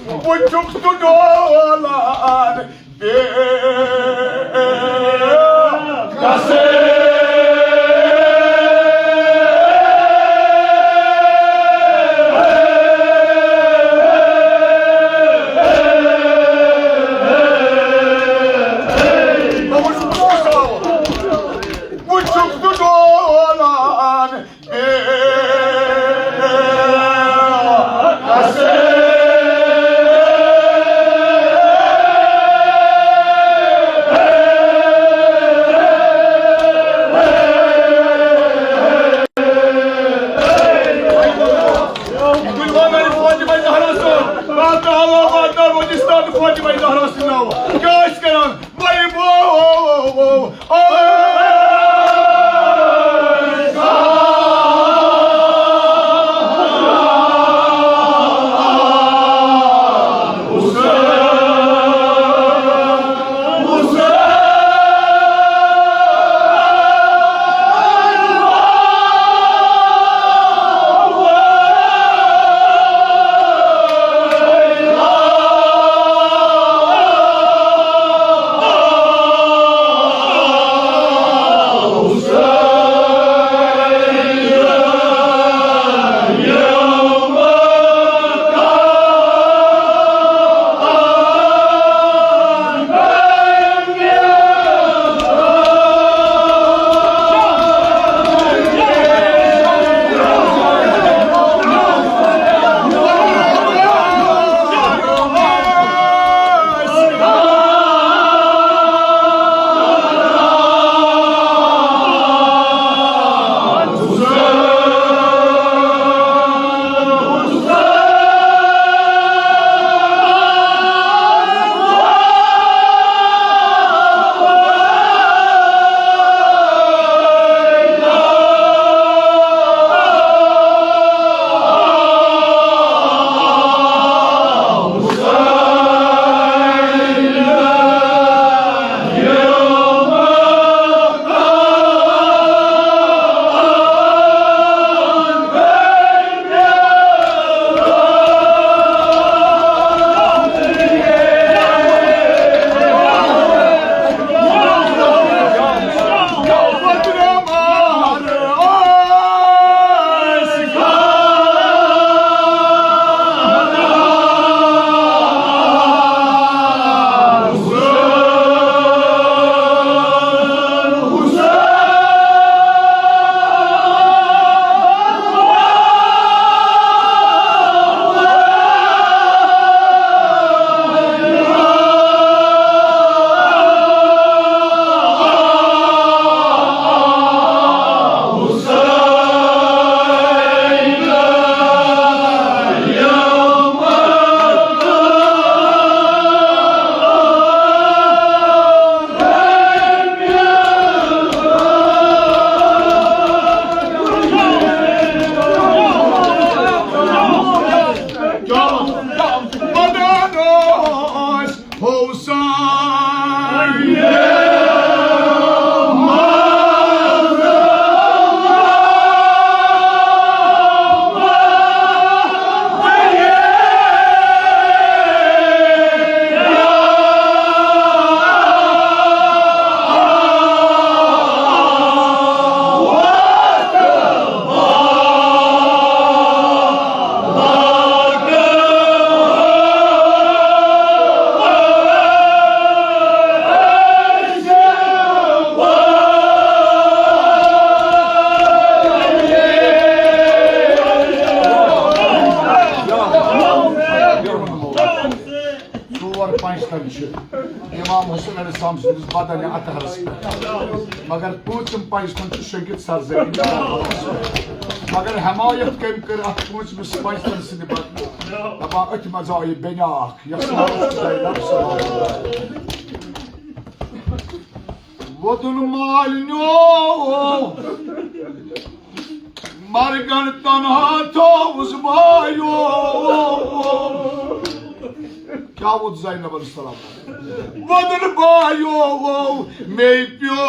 وٕچھُکھ ژٕ ڈولان بے کسے۔ وٕچھُکھ ژٕ ڈولان فاطمہ زہرا سُنٛد ناو۔ کیٛاہ ٲسۍ کران؟ ژور پنجتن چھِ امام حسین علیہ السلام سٕنٛدِس بدن اطہرس پٮ۪ٹھ، مگر پوٗنٛژِم پنجتن چھِ شوٗنٛگِتھ سرزمین۔ مگر حمایت کٔمۍ کٔر اتھ پوٗنٛژمِس پنجتن سٕنٛدِ بدلہٕ؟ دپان، أتھۍ منٛز آیہِ بیٚنہِ اکھ، یۄس ناو چھُ زینب سلام اللہ علیہا۔ وۄدُن مالِنیو مرگن تنہا تھووُس بایو۔ کیٛاہ ووٚن زینب علیہ السلام؟ وۄدُن بایو، مے پیو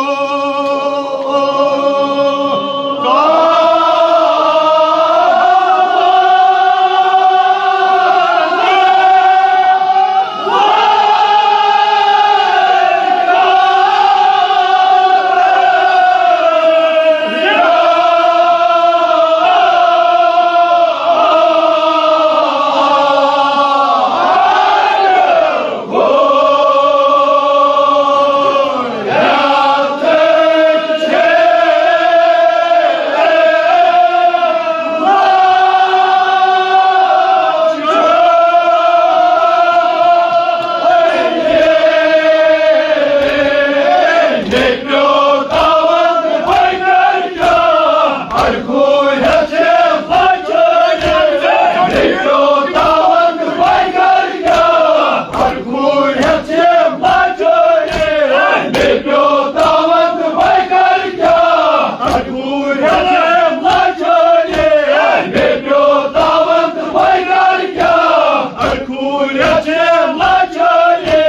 یتھ چھِ مچٲنی،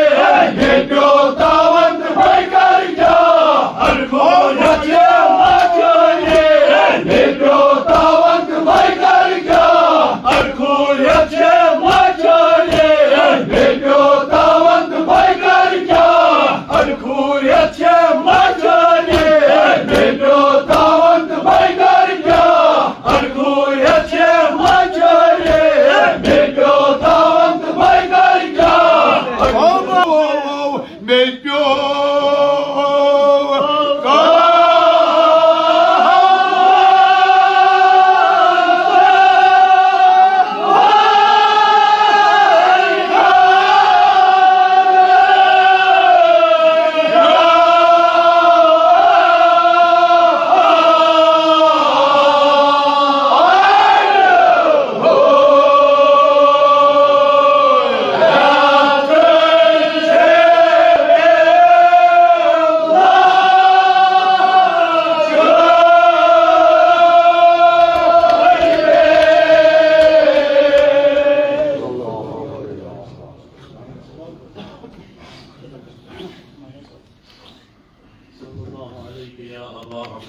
مےٚ پیوٚو تاوَن تہٕ بہٕ کَرٕ کیٛاہ؟ اَڑٕ کھوٗر یتھ چھِ مچٲنی، مےٚ پیوٚو تاوَن تہٕ بہٕ کَرٕ کیٛاہ؟ اَڑٕ کھوٗر یتھ چھِ مچٲنی، مےٚ پیوٚو تاوَن تہٕ بہٕ کَرٕ کیٛاہ؟ اَڑٕ کھوٗر یتھ چھِ مچٲنی، مےٚ پیوٚو تاوَن تہٕ بہٕ کَرٕ کیٛاہ؟ اَڑٕ کھوٗر یتھ چھِ مچٲنی، مےٚ پیوٚو تاوَن تہٕ بہٕ کَرٕ کیٛاہ؟ مےٚ پیوٚو